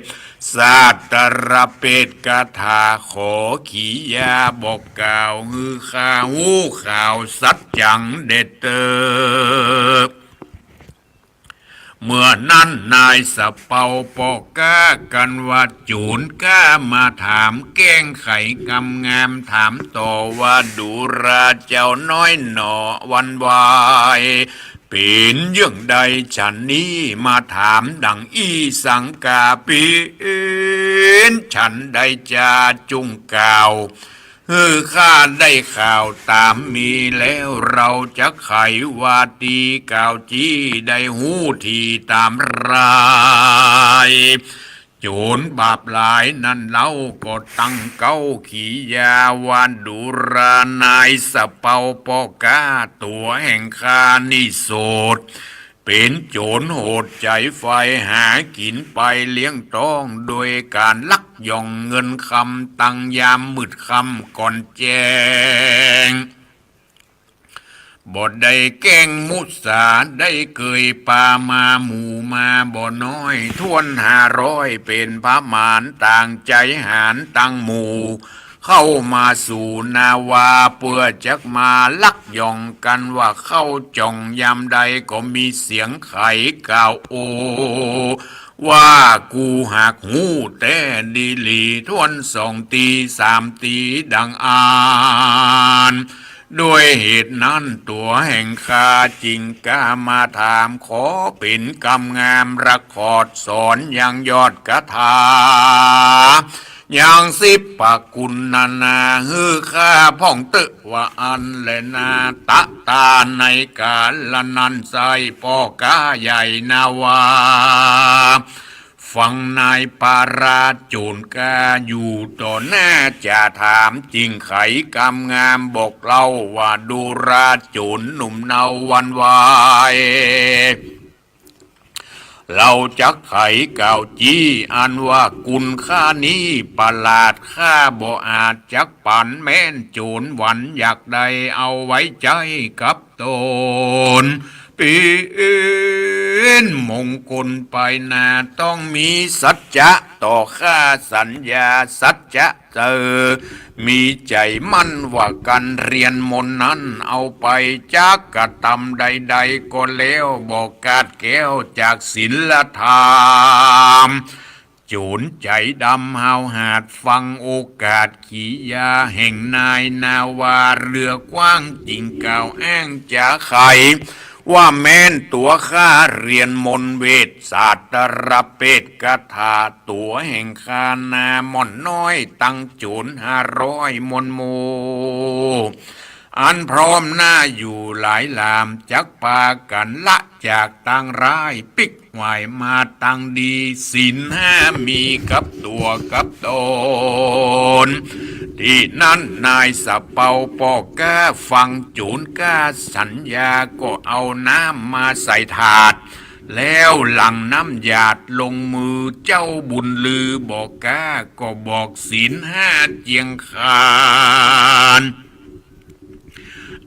ศาสตรเปตคาถาขอขียาบอกกล่าว หื้อข้าฮู้ข่าวสัจจังแด่เต๊อะ เมื่อนั้นนายสะเปาป้อก๊ากั๋นว่า โจ๋รก๊ามาถามแก้งไขกำงาม ถามต่อว่า ดูราเจ้าน้อยหนอ วันวาย เป๋นเยื่องใดฉันนี้ มาถามดั่งอี้สังกา เป๋นฉันใดจา จุ่งกล่าว หื้อข้าได้ข่าวต๋ามมีแล้ว เฮาจักไขว่าตี้ กล่าวจี้ได้ฮู้ทีต๋ามราย โจ๋รบาปหลายนั้นเล่า ก็ตั้งเก๊าขียาว่า ดูรานายสะเปาป้อก๊า ตั๋วแห่งข้านี่โสด เป๋นโจ๋รโหดใจ๋ใฝ่ หากิ๋นไปเลี้ยงต๊อง โดยก๋านลักหย่องเงินคำ ตังยามมืดค่ำก่อนแจ้ง บ่ได้แก้งมุสา ได้เกยปามาหมู่มาบ่น้อย ถ้วนห้าร้อย เป๋นประมาณ ต่างใจ๋หาญตังหมู่ เข้ามาสู่นาวา เปื้อจักมาลักหย่องกั๋นว่า เข้าจ่องยามใด ก็มีเสียงไขกล่าวโอ ว่ากูหากฮู้แต๊ดีหลี ถ้วนสองตี้สามตี้ดังอั้น ด้วยเหตุนั้นตั๋วแห่งข้าจึงกล้ามาถาม ขอเป๋นกำงาม ระคอดสอนยังยอดกถา ยังสิบประกุณนานา หื้อข้าพ่องเต๊อะ ว่าอั้นแลนา ตะตาในก๋าละนั้นไส้ ป้อก๊าใหญ่นาวา ฟังนายปารา โจ๋รก๊าอยู่ต่อหน้าจะถาม จึงไขกำงามบอกเล่าว่า ดูราโจ๋รหนุ่มเนาวันวาย เฮาจักไขกล่าวจี้ อันว่ากุณข้านี้ประหลาด ข้าบ่อาจจักปันแม้น โจ๋รหวันอยากได้เอาไว้ใจ๊กับต๋น เป๋นมงคลไปนา ต้องมีสัจจะต่อข้า สัญญาสัจจะ เต๋อ มีใจ๋มั่นว่าก๋านเฮียนมนต์นั้น เอาไปจักกระตำใดๆ ก็แล้ว บ่ขาดแคลนจากศีลธรรม โจ๋รใจ๋ดำห้าวหาญ ฟังโอกาสขียาแห่งนายนาวา เรือกว้างจึงกล่าวอ้างจะไข ว่าแม้นตั๋วข้าเฮียนมนต์เวท ศาสตรเปตคาถา ตั๋วแห่งข้านาม่อนน้อย ตังโจ๋รห้าร้อยมวลหมู่ อันพร้อมหน้าอยู่หลายหลาม จักปากั๋นละจากตางร้าย ปิ๊กไหวมาตางดี ศีลห้ามีกับตั๋วกับต๋น ตี้นั้นนายสะเปาป้อก๊า ฟังโจ๋รก๊าสัญญา ก็เอาน้ำมาใส่ถาด แล้วหลั่งน้ำหยาดลงมือ เจ้าบุญลือบ่ก๊า ก็บอกศีลห้าเจียงคาน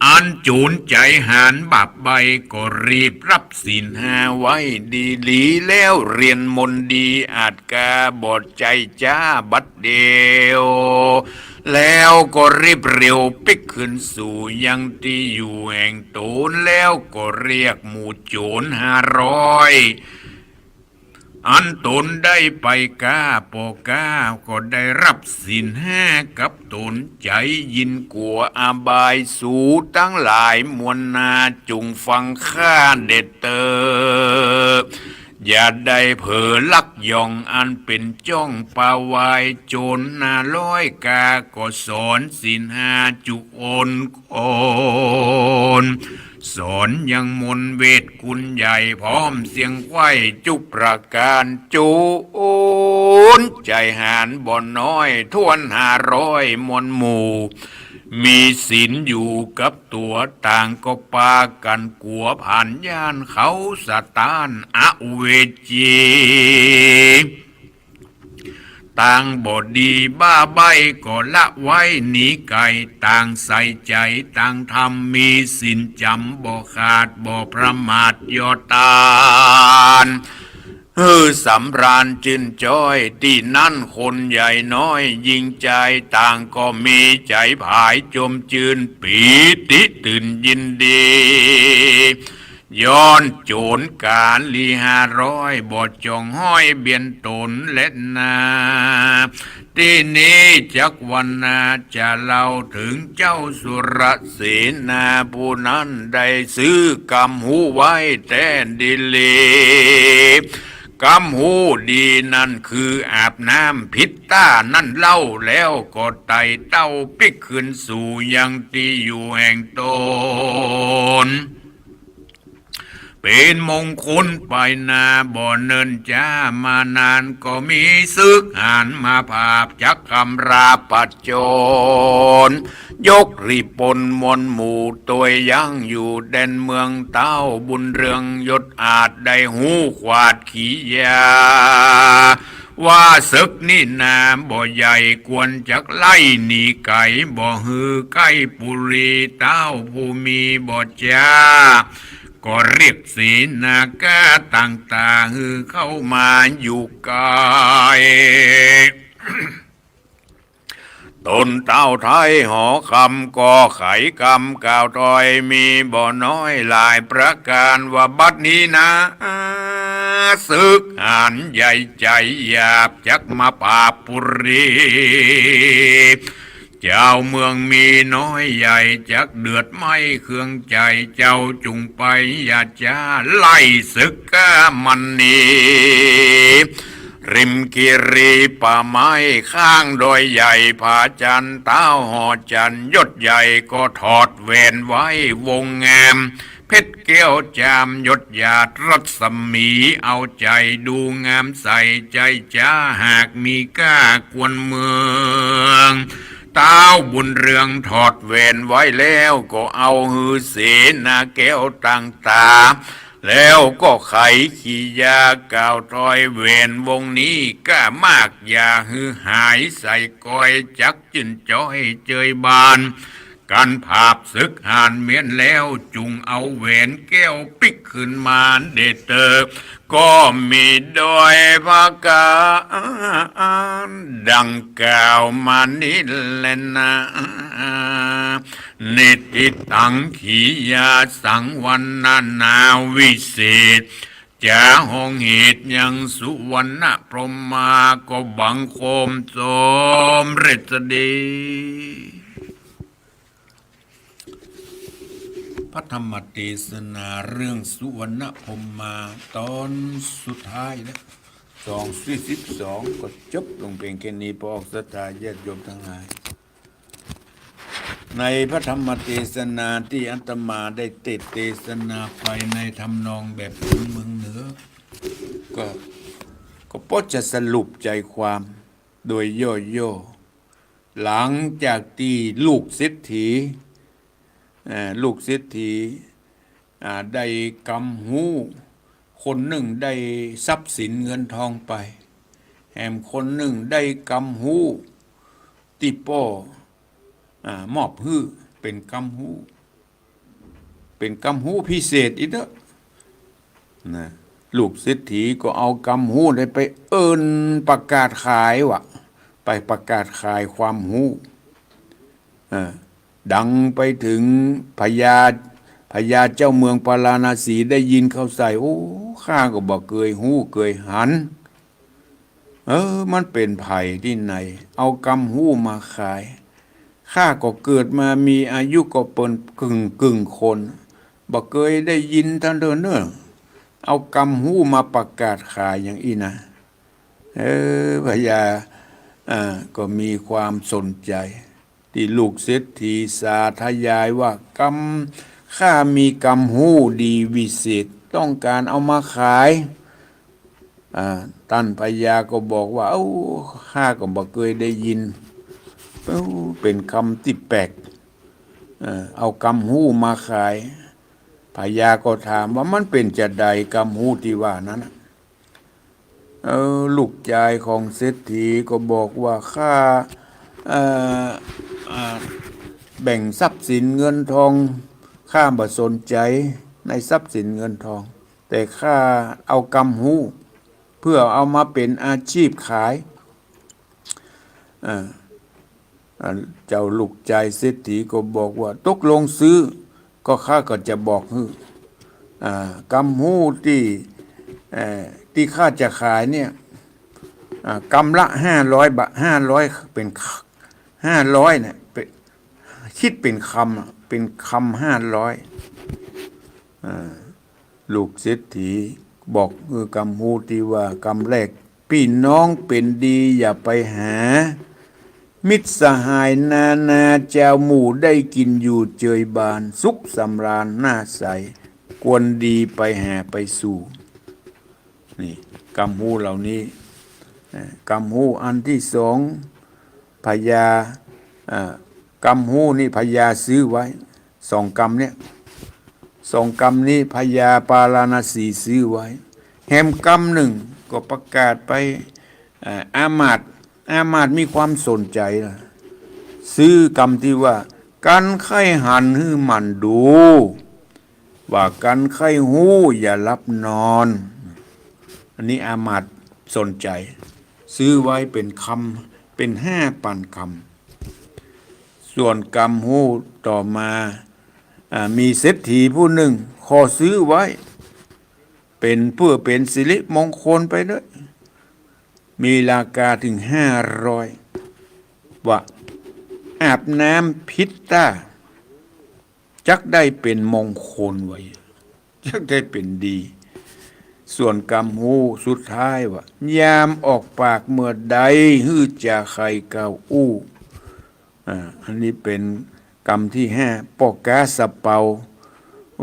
อันโจ๋รใจ๋หาญบาปใบ้ ก็รีบฮับศีลห้าไว้ดีหลี แล้วเฮียนมนต์ดี อาจกาบ่ใจ้จ๊าบัดเดี่ยว แล้วก็รีบเร็วปิ๊กคืนสู่ยังตี้อยู่แห่งต๋น แล้วก็เฮียกหมู่โจ๋รห้าร้อย อันต๋นได้ไปก๊า ป้อก๊าก็ได้ฮับศีลห้ากับต๋น ใจ๋ยินกั๋วอบาย สูตังหลายมวลนา จุ่งฟังข้าเด็ดเต๊อะ อย่าได้เผลอลักหย่อง อันเป๋นจ้องปาวาย โจ๋รห้าร้อยกา ก็สอนศีลห้าจุกอน โอน สอนยังมนต์เวทคุณใหญ่ พร้อมเสียงไขว้จุกประก๋าน โจ๋รใจ๋หาญบ่น้อย ถ้วนห้าร้อยมวลหมู่ มีศีลอยู่กับตั๋ว ต่างก็ปากั๋นกั๋วผลาญ ย้านเขาสะต้านอเวจี ตางบ่ดีบ้าใบ้ก็ละไว้หนีไก๋ ต่างใส่ใจ๋ต่างทำ มีศีลจ๋ำบ่ขาด บ่ประมาทย่อต้าน หื้อสำราญจื้นจ้อย ตี้นั้นคนใหญ่น้อยหญิงจาย ต่างก็มีใจ๋ผายจมจื้น ปีติตื่นยินดี ย้อนโจ๋รกาลีห้าร้อย บ่จ้องฮ้อยเบียดต๋นแลนา ตี้นี้จักวรรณนาจะเล่าเถิงเจ้าสุรเสนา ผู้นั้นได้ซื้อกำฮู้ไว้แต๊ดีหลี กำฮู้ดีนั้นคืออาบน้ำผิดต้านั้นเล่า แล้วก็ไต่เต้าปิ๊กขึ้นสู่ยังตี้อยู่แห่งต๋น เป๋นมงคลไปนา บ่เนิ่นจ๊ามานาน ก็มีศึกหาญมาผาบจักกำราบประจ๋น ยกริปนมวลหมู่ตวยยั้งอยู่แดนเมือง เต้าบุญเรืองยศอาจได้ฮู้ขวาดขียา ว่าศึกนี้นาบ่ใหญ่ ควรจักไล่หนีไก๋ บ่หื้อใก้ปุรี เต้าผู้มีบ่จ๊า ก็เรียกเสนาก้าต่างต๋า หื้อเข้ามาอยู่ใก้ ต๋นเต้าไทยหอคำ ก็ไขกำกล่าวถ้อย มีบ่น้อยหลายประก๋าน ว่าบัดนี้นา ศึกหาญใหญ่ใจ๋หยาบ จักมาผาบปุรี จาวเมืองมีน้อยใหญ่ จักเดือดไหม้เคืองใจ๋ เจ้าจุ่งไปอย่าจ๊า ไล่ศึกก้ามันหนี ริมคีรีป่าไม้ข้างดอยใหญ่ผาจันทร์ เต้าหอจันทร์ยศใหญ่ ก็ถอดแหวนไว้วงงาม เพชรแก้วจามยศหยาดรัศมี เอาใจ๋ดูงามใส่ใจ๋จ๊า หากมีก้ากวนเมือง เต้าบุญเรืองถอดแหวนไว้แล้ว ก็เอาหื้อเสนาแก้วต่างต๋า แล้วก็ไขขียากล่าวถ้อย แหวนวงนี้ก้ามาก อย่าหื้อหายใส่กอย จักจื้นจ๊อยเจยบาน กั๋นผาบศึกหาญเมียนแล้ว จุ่งเอาแหวนแก้วปิ๊กขึ้นมาเด้อเต๊อะ ก็มีดอยผะกา ดังกล่าวมานี้แลนา นิติตังขียาสังวรรณนาวิเศษ จ๋าห้องเหตุยังสุวรรณพรหมา ก็บังคมสมเร็จดี พระธรรมเตสนาเรื่องสุวรรณพรหมาต๋อนสุดท้ายแล้ว สอง สี่สิบสอง ก็จบลงเพียงแค่นี้ พอออกศรัทธาญาติโยมตังหลาย ในพระธรรมเตสนาตี้อาตมาได้เตสน์เตสนาไปในทำนองแบบคนเมืองเหนือ ก็ ก็พอจะสรุปใจ๋ความโดยย่อๆ หลังจากตี้ลูกเศรษฐี เอ่อ ลูกเศรษฐี อ่า ได้กำฮู้ คนนึ่งได้ทรัพย์สินเงินทองไป แหมคนนึ่งได้กำฮู้ตี้ป้อ อ่า มอบหื้อเป๋นกำฮู้ เป๋นกำฮู้พิเศษอีกเต๊อะ นะ ลูกเศรษฐีก็เอากำฮู้ได้ไปเอิ้นประกาศขายว่ะ ไปประกาศขายความฮู้ เออ ดังไปเถิงพญา พญาเจ้าเมืองพาราณสีได้ยินเข้าใส่ โอ้ ข้าก็บ่เกยฮู้เกยหัน เออ มันเป๋นใผตี้ไหน เอากำฮู้มาขาย ข้าก็เกิดมามีอายุก็เป๋นกึ่งกึ่งคน บ่เกยได้ยินเตื้อเน่อ เอากำฮู้มาประกาศขายอย่างอี้นะ เออ พญา อ่า ก็มีความสนใจ๋ ตี้ลูกเศรษฐีสาธยายว่ากำ ข้ามีกำฮู้ดีวิเศษ ต้องการเอามาขาย อ่า ต้านพญาก็บอกว่า เอ้า ข้าก็บ่เกยได้ยิน เอ้า เป๋นกำตี้แปลก เออ เอากำฮู้มาขาย พญาก็ถามว่ามันเป๋นจาใดกำฮู้ตี้ว่านั้นน่ะ เออ ลูกจายของเศรษฐีก็บอกว่า ข้า เอ่อ อ่า แบ่งทรัพย์สินเงินทอง ข้าบ่สนใจ๋ในทรัพย์สินเงินทอง แต่ข้าเอากำฮู้ เพื่อเอามาเป๋นอาชีพขาย เอ่อ อ่า เจ้าลูกจายเศรษฐีก็บอกว่า ตกลงซื้อ ก็ข้าก็จะบอกหื้อ อ่า กำฮู้ตี้ เอ่อ ตี้ข้าจะขายเนี่ย อ่า กำละห้าร้อยบาท ห้าร้อย เป๋น ห้าร้อยเนี่ย เป๋น กึ๊ดเป๋นกำอะ เป๋นกำห้าร้อย อ่า ลูกเศรษฐีบอก เออ กำฮู้ตี้ว่ากำแรก ปี้น้องเป๋นดีอย่าไปหา มิตรสหายนานาจาวหมู่ได้กิ๋นอยู่เจยบาน สุขสำราญหน้าใส ควรดีไปหาไปสู่ นี่ กำฮู้เหล่านี้ เอ่อ กำฮู้อันตี้สอง พญา เอ่อ กำฮู้นี่พญาซื้อไว้ สองกำเนี่ย สองกำนี้พญาปาราณสีซื้อไว้ แหมกำนึ่งก็ประกาศไป เอ่อ อามาตย์ อามาตย์มีความสนใจ๋ละ ซื้อกำตี้ว่า กันใค่หันหื้อหมั่นดู ว่ากันใค่ฮู้อย่าหลับนอน อันนี้อามาตย์สนใจ๋ ซื้อไว้เป๋นกำ เป๋นห้าปันกำ ส่วนกำฮู้ต่อมา อ่า มีเศรษฐีผู้นึ่งขอซื้อไว้ เป๋น เปื้อเป๋นสิริมงคลไปด้วย มีราคาเถิงห้าร้อย ว่าอาบน้ำผิดต้า จักได้เป๋นมงคลไว้ จักได้เป๋นดี ส่วนกำฮู้สุดท้ายว่า ยามออกปากเมื่อใด หื้อจาใค่กล่าวอู้ อ่า อันนี้เป๋นกำตี้ห้า ป้อก๊าสะเปา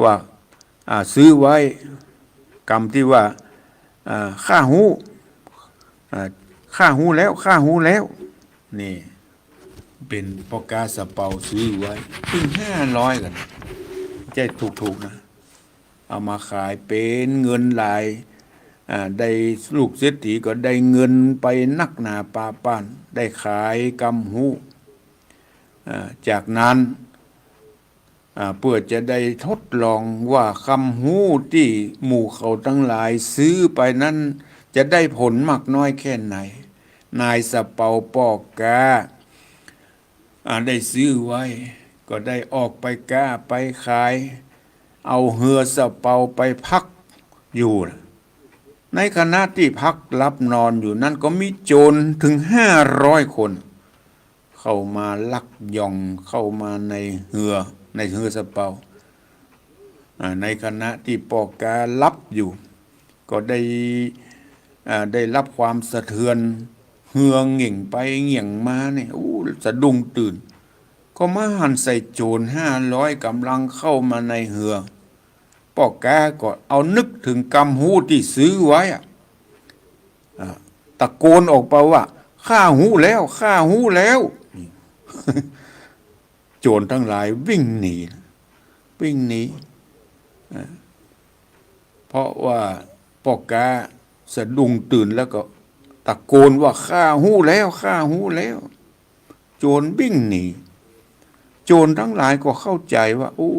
ว่า อ่า ซื้อไว้ กำตี้ว่า อ่า ข้าฮู้ อ่า ข้าฮู้แล้ว ข้าฮู้แล้ว นี่ เป๋นป้อก๊าสะเปาซื้อไว้ เถิงห้าร้อยกั๋น บ่ใจ้ถูกๆ นะ เอามาขายเป๋นเงินหลาย อ่า ได้ ลูกเศรษฐีก็ได้เงินไปนักหนาปาป้าน ได้ขายกำฮู้ อ่า จากนั้น อ่า เปื้อจะได้ทดลองว่ากำฮู้ตี้หมู่เขาตังหลายซื้อไปนั้นจะได้ผลมากน้อยแค่ไหน นายสะเปาป้อก๊า อ่า ได้ซื้อไว้ ก็ได้ออกไปก๊าไปขาย เอาเฮือสะเปาไปพักอยู่นะ ในขณะตี้พักหลับนอนอยู่นั้นก็มีโจรเถิงห้าร้อยคน เข้ามาลักย่องเข้ามาในเฮือ ในเฮือสะเปา อ่า ในขณะตี้ป้อก๊าหลับอยู่ ก็ได้ อ่า ได้รับความสะเทือน เฮือเหง่งไปเหง่งมาเนี่ย อู้ สะดุ้งตื่น ก็มาหันใส่โจรห้าร้อยก่ำลังเข้ามาในเฮือ ป้อก๊าก็เอานึกเถิงกำฮู้ตี้ซื้อไว้อะ อ่า ตะโกนออกไปว่า ข้าฮู้แล้ว ข้าฮู้แล้ว โจรตังหลายวิ่งหนี วิ่งหนี อ่า เพราะว่าป้อก๊าสะดุ้งตื่นแล้วก็ตะโกนว่า ข้าฮู้แล้ว ข้าฮู้แล้ว โจรวิ่งหนี โจรตังหลายก็เข้าใจ๋ว่า โอ้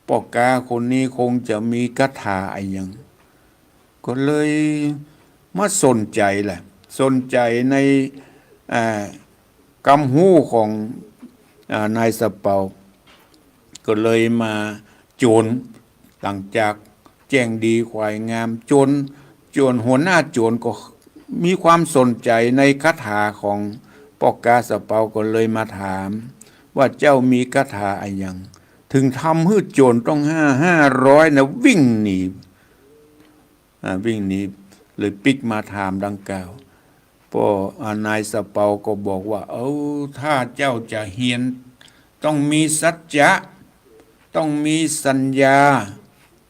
ป้อก๊าคนนี้คงจะมีคาถาอะหยัง ก็เลยมาสนใจ๋แหละ สนใจ๋ใน อ่า กำฮู้ของ อ่า นายสะเปา ก็เลยมา โจร หลังจากแจ้งดีขวายงาม โจร โจร หัวหน้าโจรก็มีความสนใจ๋ในคาถาของป้อก๊าสะเปา ก็เลยมาถามว่า เจ้ามีคาถาอะหยัง เถิงทำหื้อโจรต้องห้า ห้าร้อยนะวิ่งหนี อ่า วิ่งหนี เลยปิ๊กมาถามดังกล่าว ป้อ อ่า นายสะเปาก็บอกว่า เอ้า ถ้าเจ้าจะเฮียน ต้องมีสัจจะ ต้องมีสัญญา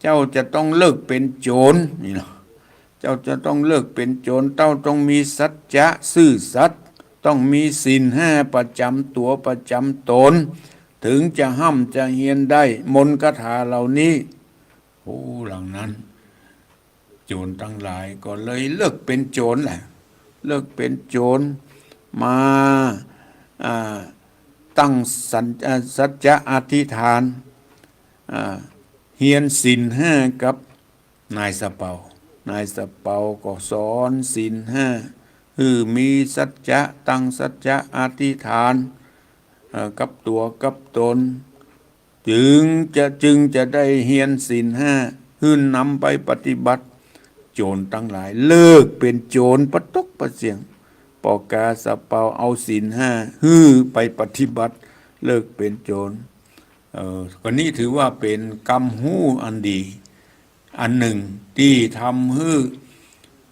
เจ้าจะต้องเลิกเป๋นโจร นี่เนาะ เจ้าจะต้องเลิกเป๋นโจร เจ้าต้องมีสัจจะซื่อสัตย์ ต้องมีศีลห้าประจ๋ำตั๋วประจ๋ำต๋น เถิงจะฮ่ำจะเฮียนได้มนต์คาถาเหล่านี้ โอ้ หลังนั้น โจรตังหลายก็เลยเลิกเป๋นโจรแหละ เลิกเป๋นโจร มา อ่า ตั้งสัญ อ่า สัจจะอธิษฐาน อ่า เฮียนศีลห้ากับนายสะเปา นายสะเปาก็สอนศีลห้า หื้อมีสัจจะ ตั้งสัจจะอธิษฐาน เอ่อ กับตั๋วกับต๋น จึงจะ จึงจะได้เฮียนศีลห้า หื้อนำไปปฏิบัติ โจ๋รตังหลายเลิกเป๋นโจ๋รปะตกปะเสี้ยง ป้อก๊าซะเปา เอาศีลห้าหื้อไปปฏิบัติ เลิกเป๋นโจ๋ร เอ่อ ก็นี้ถือว่าเป๋นกำฮู้อันดี อันนึ่งตี้ทำหื้อ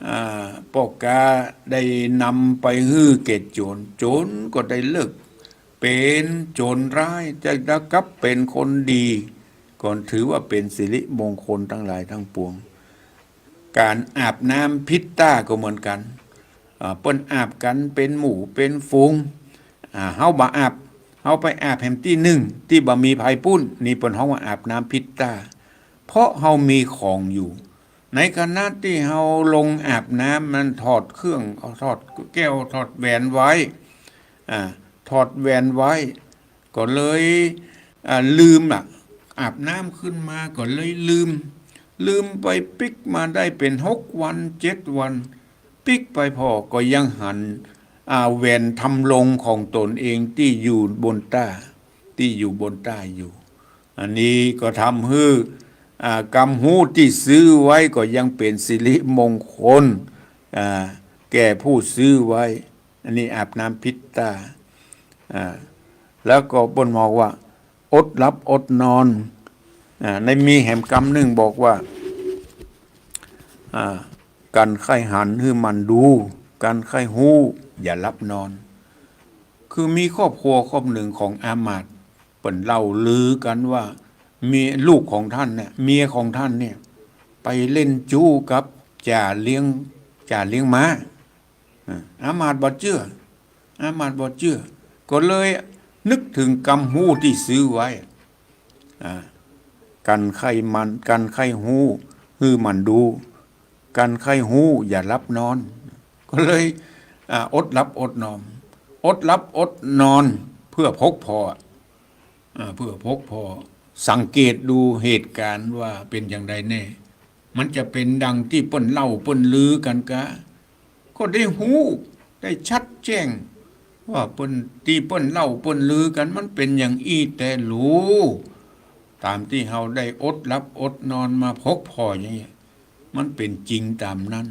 อ่า ป้อก๊าได้นำไปหื้อแก่โจ๋ร โจ๋รก็ได้เลิกเป๋นโจ๋รร้าย จะได้กลับเป๋นคนดี ก็ถือว่าเป๋นสิริมงคลตังหลายตังปวง ก๋านอาบน้ำผิดต้าก็เหมือนกั๋น อ่า เปิ้นอาบกั๋นเป๋นหมู่เป๋นฝูง อ่า เฮาบ่อาบ เฮาไปอาบแหมตี้นึ่ง ตี้บ่มีใผปุ้น นี่เปิ้นฮ้องว่าอาบน้ำผิดต้า เพราะเฮามีของอยู่ ในขณะตี้เฮาลงอาบน้ำนั้นถอดเครื่อง ถอดแก้ว ถอดแหวนไว้ อ่า ถอดแหวนไว้ ก็เลย อ่า ลืมอะ อาบน้ำขึ้นมาก็เลยลืม ลืมไปปิ๊กมาได้เป๋นหกวันเจ็ดวัน ปิ๊กไปผ่อก็ยังหัน อ่า แหวนทำลงของตนเองตี้อยู่บนต้า ตี้อยู่บนต้าอยู่ อันนี้ก็ทำหื้อ อ่า กำฮู้ตี้ซื้อไว้ก็ยังเป๋นสิริมงคล อ่า แก่ผู้ซื้อไว้ อันนี้อาบน้ำผิดต้า อ่า แล้วก็เปิ้นบอกว่า อดหลับอดนอน อ่า ในมีแหมกำนึ่งบอกว่า อ่า กันใค่หันหื้อหมั่นดู กันใค่ฮู้อย่าหลับนอน คือมีครอบครัวครอบนึ่งของอามาตย์ เปิ้นเล่าลือกั๋นว่า เมีย ลูกของต้านเนี่ย เมียของต้านเนี่ย ไปเล่นจู๊กับจ่าเลี้ยง จ่าเลี้ยงม้า อ่า อามาตย์บ่เจื้อ อามาตย์บ่เจื้อ ก็เลยนึกเถิงกำฮู้ตี้ซื้อไว้ อ่า กันใค่มัน กันใค่ฮู้หื้อหมั่นดู กันใค่ฮู้อย่าหลับนอน ก็เลย อ่า อดหลับอดนอน อดหลับอดนอนเปื้อพกผ่อ อ่า เปื้อพกผ่อ สังเกตดูเหตุก๋ารณ์ว่าเป๋นอย่างใดแน่ มันจะเป๋นดังตี้เปิ้นเล่าเปิ้นลือกั๋นกา ก็ได้ฮู้ ได้ชัดแจ้ง ว่าเปิ้น ตี้เปิ้นเล่าเปิ้นลือกั๋นมันเป๋นอย่างอี้แต๊ลู ต๋ามตี้เฮาได้อดหลับอดนอนมาพกผ่ออย่างนี้ มันเป๋นจริงต๋ามนั้น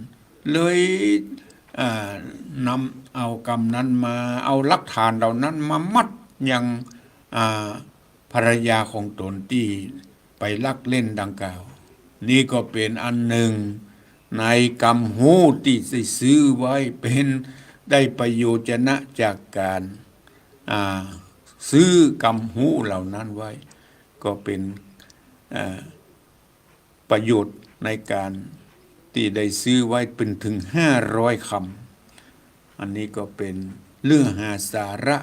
เลย อ่า นำเอากำนั้นมา เอาหลักฐานเหล่านั้นมามัดยัง อ่า ภรรยาของตนตี้ไปลักเล่นดังกล่าว นี่ก็เป๋นอันนึ่งในกำฮู้ตี้ได้ซื้อไว้ เป๋นได้ประโยชนะจากก๋าน อ่า ซื้อกำฮู้เหล่านั้นไว้ ก็เป๋น อ่า ประโยชน์ในก๋านตี้ได้ซื้อไว้เป๋นเถิงห้าร้อยกำ อันนี้ก็เป๋นเนื้อหาสาระ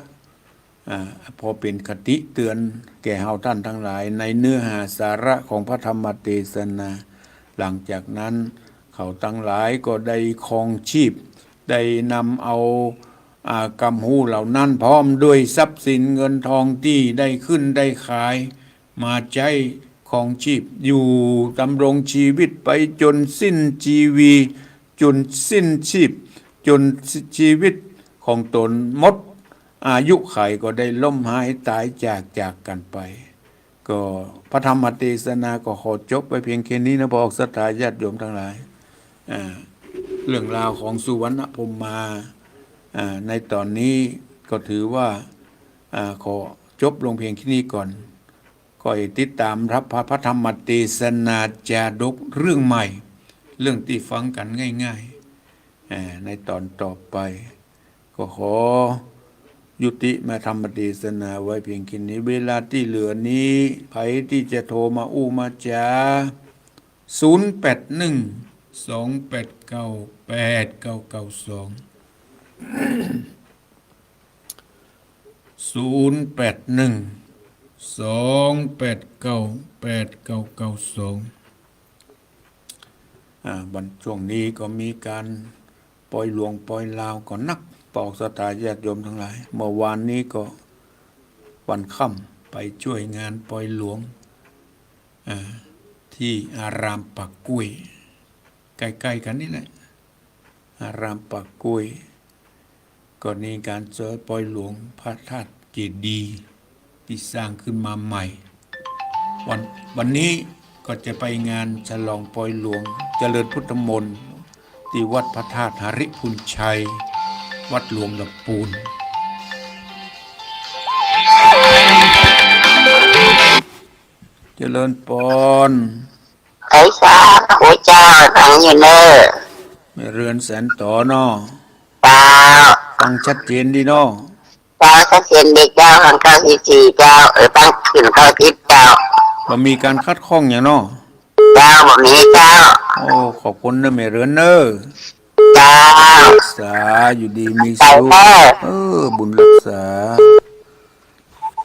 อ่า พอเป๋นคติเตื๋อนแก่เฮาต้านตังหลายในเนื้อหาสาระของพระธรรมเตสนา หลังจากนั้นเขาตังหลายก็ได้ครองชีพ ได้นำเอา อ่า กำฮู้เหล่านั้นพร้อมด้วยทรัพย์สินเงินทองตี้ได้ขึ้นได้ขาย มาใจ๊ครองชีพอยู่ ดำรงชีวิตไปจ๋นสิ้นจีวี จ๋นสิ้นชีพ จ๋นชีวิตของตนหมด อายุขัยก็ได้ล้มหายต๋ายจาก จากกั๋นไป ก็พระธรรมเตสนาก็ขอจบไว้เพียงแค่นี้นะ พวกศรัทธาญาติโยมตังหลาย อ่า เรื่องราวของสุวรรณพรหมา อ่า ในต๋อนนี้ก็ถือว่า อ่า ขอจบลงเพียงแค่นี้ก่อน ก็ให้ติดต๋ามรับพระ พระธรรมเตสนาจาดกเรื่องใหม่ เรื่องตี้ฟังกั๋นง่ายๆ อ่า ในต๋อนต่อไป ก็ขอยุติมาธรรมเตสนาไว้เพียงแค่นี้ เวลาตี้เหลือนี้ ใผตี้จะโทรมาอู้มาจ๋า ศูนย์แปดหนึ่ง สองแปดเก้า แปดเก้าเก้าสอง ศูนย์แปดหนึ่ง สองแปดเก้า แปดเก้าเก้าสอง อ่า วัน ช่วงนี้ก็มีก๋านปอยหลวงปอยลาวก็นัก ปอกศรัทธาญาติโยมตังหลาย เมื่อวานนี้ก็วันค่ำไปจ้วยงานปอยหลวง อ่า ตี้อารามป่ากล้วย ใก้ๆ กั๋นนี่แหละ อารามป่ากล้วย ก็มีก๋านจ้วยปอยหลวงพระธาตุเจดีย์ตี้สร้างขึ้นมาใหม่ วัน วันนี้ ก็จะไปงานฉลองปอยหลวง เจริญพุทธมนต์ ตี้วัดพระธาตุหริภุญชัย วัดหลวงลำปูน เจริญปอน ไพศาล โอ้เจ้า ฟังอยู่เน่อ แม่เรือนแสนต๋อเนาะ เจ้า ฟังชัดเจนดีเนาะ เจ้า ชัดเจนดีเจ้า ฟังเก้าสิบสี่เจ้า เออ ฟังขึ้นเก้าสิบเจ้า บ่มีก๋านขัดข้องหยังเนาะ เจ้า บ่มีเจ้า โอ้ ขอบคุณเน่อแม่เรือนเน่อ เจ้า รักษาอยู่ดีมีสุข เออ บุญรักษา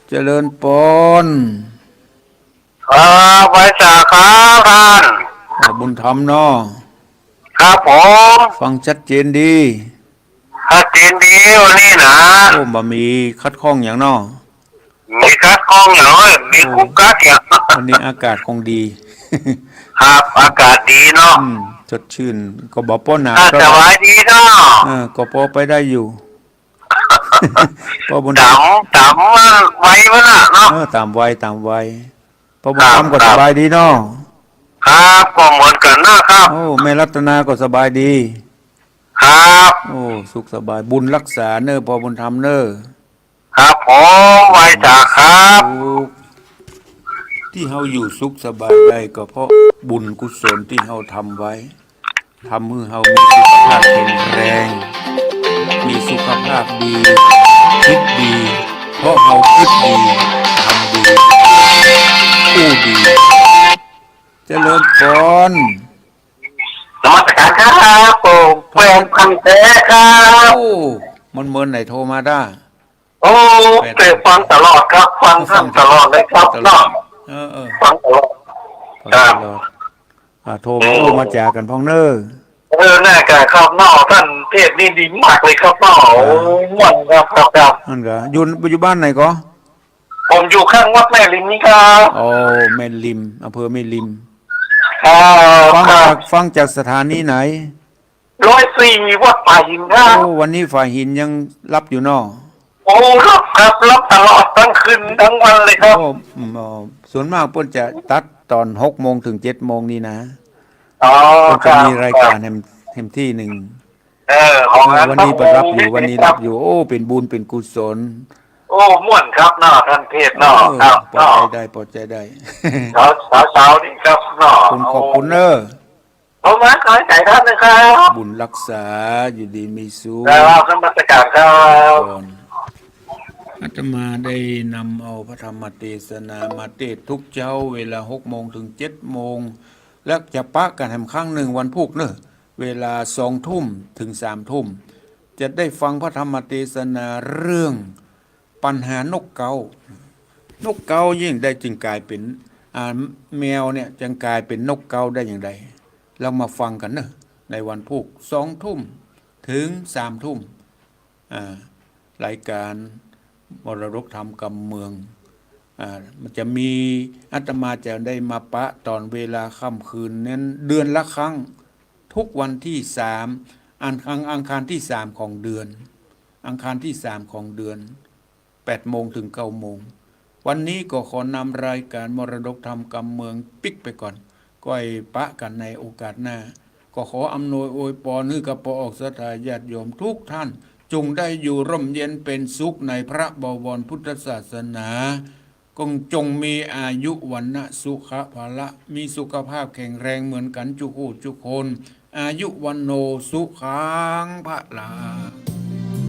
เจริญปอน ครับ ไหว้สาครับท่าน อ่า บุญธรรมเนาะ ครับผม ฟังชัดเจนดี ชัดเจนดีวันนี้นะ โอ้ บ่มีขัดข้องหยังเนาะ มีขัดข้องหยังเอ้ย มีกุ๊กกั๊กหยัง วันนี้อากาศคงดี ครับ อากาศดีเนาะ อืม สดชื่น ก็บ่ปอหนาว อ่า เท่าไหร่ สบายดีเนาะ เออ ก็ปอไปได้อยู่ ปอบุญ ต๋าม ต๋ามมันวัยมันน่ะเนาะ เออ ต๋ามวัย ต๋ามวัย ปอบุญธรรมก็ ครับ สบายดีเนาะ ครับ ก็เหมือนกั๋นนะครับ โอ้ แม่รัตนาก็สบายดี ครับ โอ้ สุขสบาย บุญรักษาเน่อ ปอบุญธรรมเน่อ ครับผม ไหว้สาครับ สุข ตี้เฮาอยู่สุขสบายได้ก็เพราะบุญกุศลตี้เฮาทำไว้ ทำหื้อเฮามีสุขภาพแข็งแรง มีสุขภาพดี คิดดี เพราะเฮาคิดดี ทำดี พูดดี เจริญปอน นมัสการครับผม แฟนพันธุ์แท้ครับ โอ้ มันเมินไหนโทรมาด้า โอ้ แฟน แต่ฟังตลอดครับ ฟังท่านตลอดเลยครับ ฟังตลอด เนาะ เออ เออ ฟังตลอด ฟังตลอด ครับ อ่า โทรมาอู้มาจ๋ากั๋นพ่องเน่อ เออ แน่กะครับเนาะ ท่านเทศน์นี่ดีมากเลยครับเนาะ ครับ โอ้ ม่วนครับ ครับ ครับ นั่นก็ อยู่ อยู่บ้านไหนก็ ผมอยู่ข้างวัดแม่ริมนี่ครับ โอ้ แม่ริม อำเภอแม่ริม ครับ ฟังจาก ครับ ฟังจากสถานีไหน ร้อยสี่ วัดฝายหินครับ โอ้ วันนี้ฝายหินยังรับอยู่เนาะ โอ้ รับครับ รับตลอดทั้งคืนทั้งวันเลยครับ โอ้ อืม อ๋อ ส่วนมากเปิ้นจะตัดต๋อนหกโมงเถิงเจ็ดโมงนี่นะ อ๋อ เปิ้นจะมี ครับ รายก๋านแหม แหมตี้นึ่ง เออ ของ เออ วันนี้เปิ้นรับอยู่ วันนี้รับอยู่ โอ้ เป๋นบุญเป๋นกุศล โอ้ ม่วนครับเนาะ ท่านเทศน์เนาะ เออ ครับ ปอใจ๊ได้ ปอใจ๊ได้ เสาร์ เสาร์ เสาร์นี่ครับเนาะ ขอบคุณ ขอบคุณเน่อ ผมมาขอใจท่านนะครับ บุญรักษา อยู่ดีมีสุข ครับ นมัสการครับ อาตมาได้นำเอาพระธรรมเตสนามาเตสน์ทุกเจ๊า เวลาหกโมงเถิงเจ็ดโมง และจะปะกั๋นแหมครั้งนึ่งวันพูกเน่อ เวลาสองทุ่มเถิงสามทุ่ม จะได้ฟังพระธรรมเตสนาเรื่อง ปัญหานกเก๊า นกเก๊าเยียะใดจึงก๋ายเป๋น อ่า แมวเนี่ยจึงก๋ายเป๋นนกเก๊าได้อย่างใด ลองมาฟังกั๋นเน่อ ในวันพูก สองทุ่มเถิงสามทุ่ม อ่า รายก๋านมรดกธรรมกำเมือง อ่า มันจะมี อาตมาจะได้มาปะต๋อนเวลาค่ำคืนนั้น เดือนละครั้ง ทุกวันตี้สาม อังคาร อังคารตี้สามของเดือน อังคารตี้สามของเดือน แปดโมงเถิงเก้าโมง วันนี้ก็ขอนำรายก๋านมรดกธรรมกำเมืองปิ๊กไปก่อน ก้อยปะกั๋นในโอกาสหน้า ก็ขออำนวยอวยปอนหื้อกับปอออกศรัทธาญาติโยมทุกท่าน จงได้อยู่ร่มเย็นเป๋นสุขในพระบวรพุทธศาสนา ก็จงมีอายุวรรณะสุขะพละ มีสุขภาพแข็งแรงเหมือนกั๋นจุกคู่จุกคน อายุวัณโณสุขังพลัง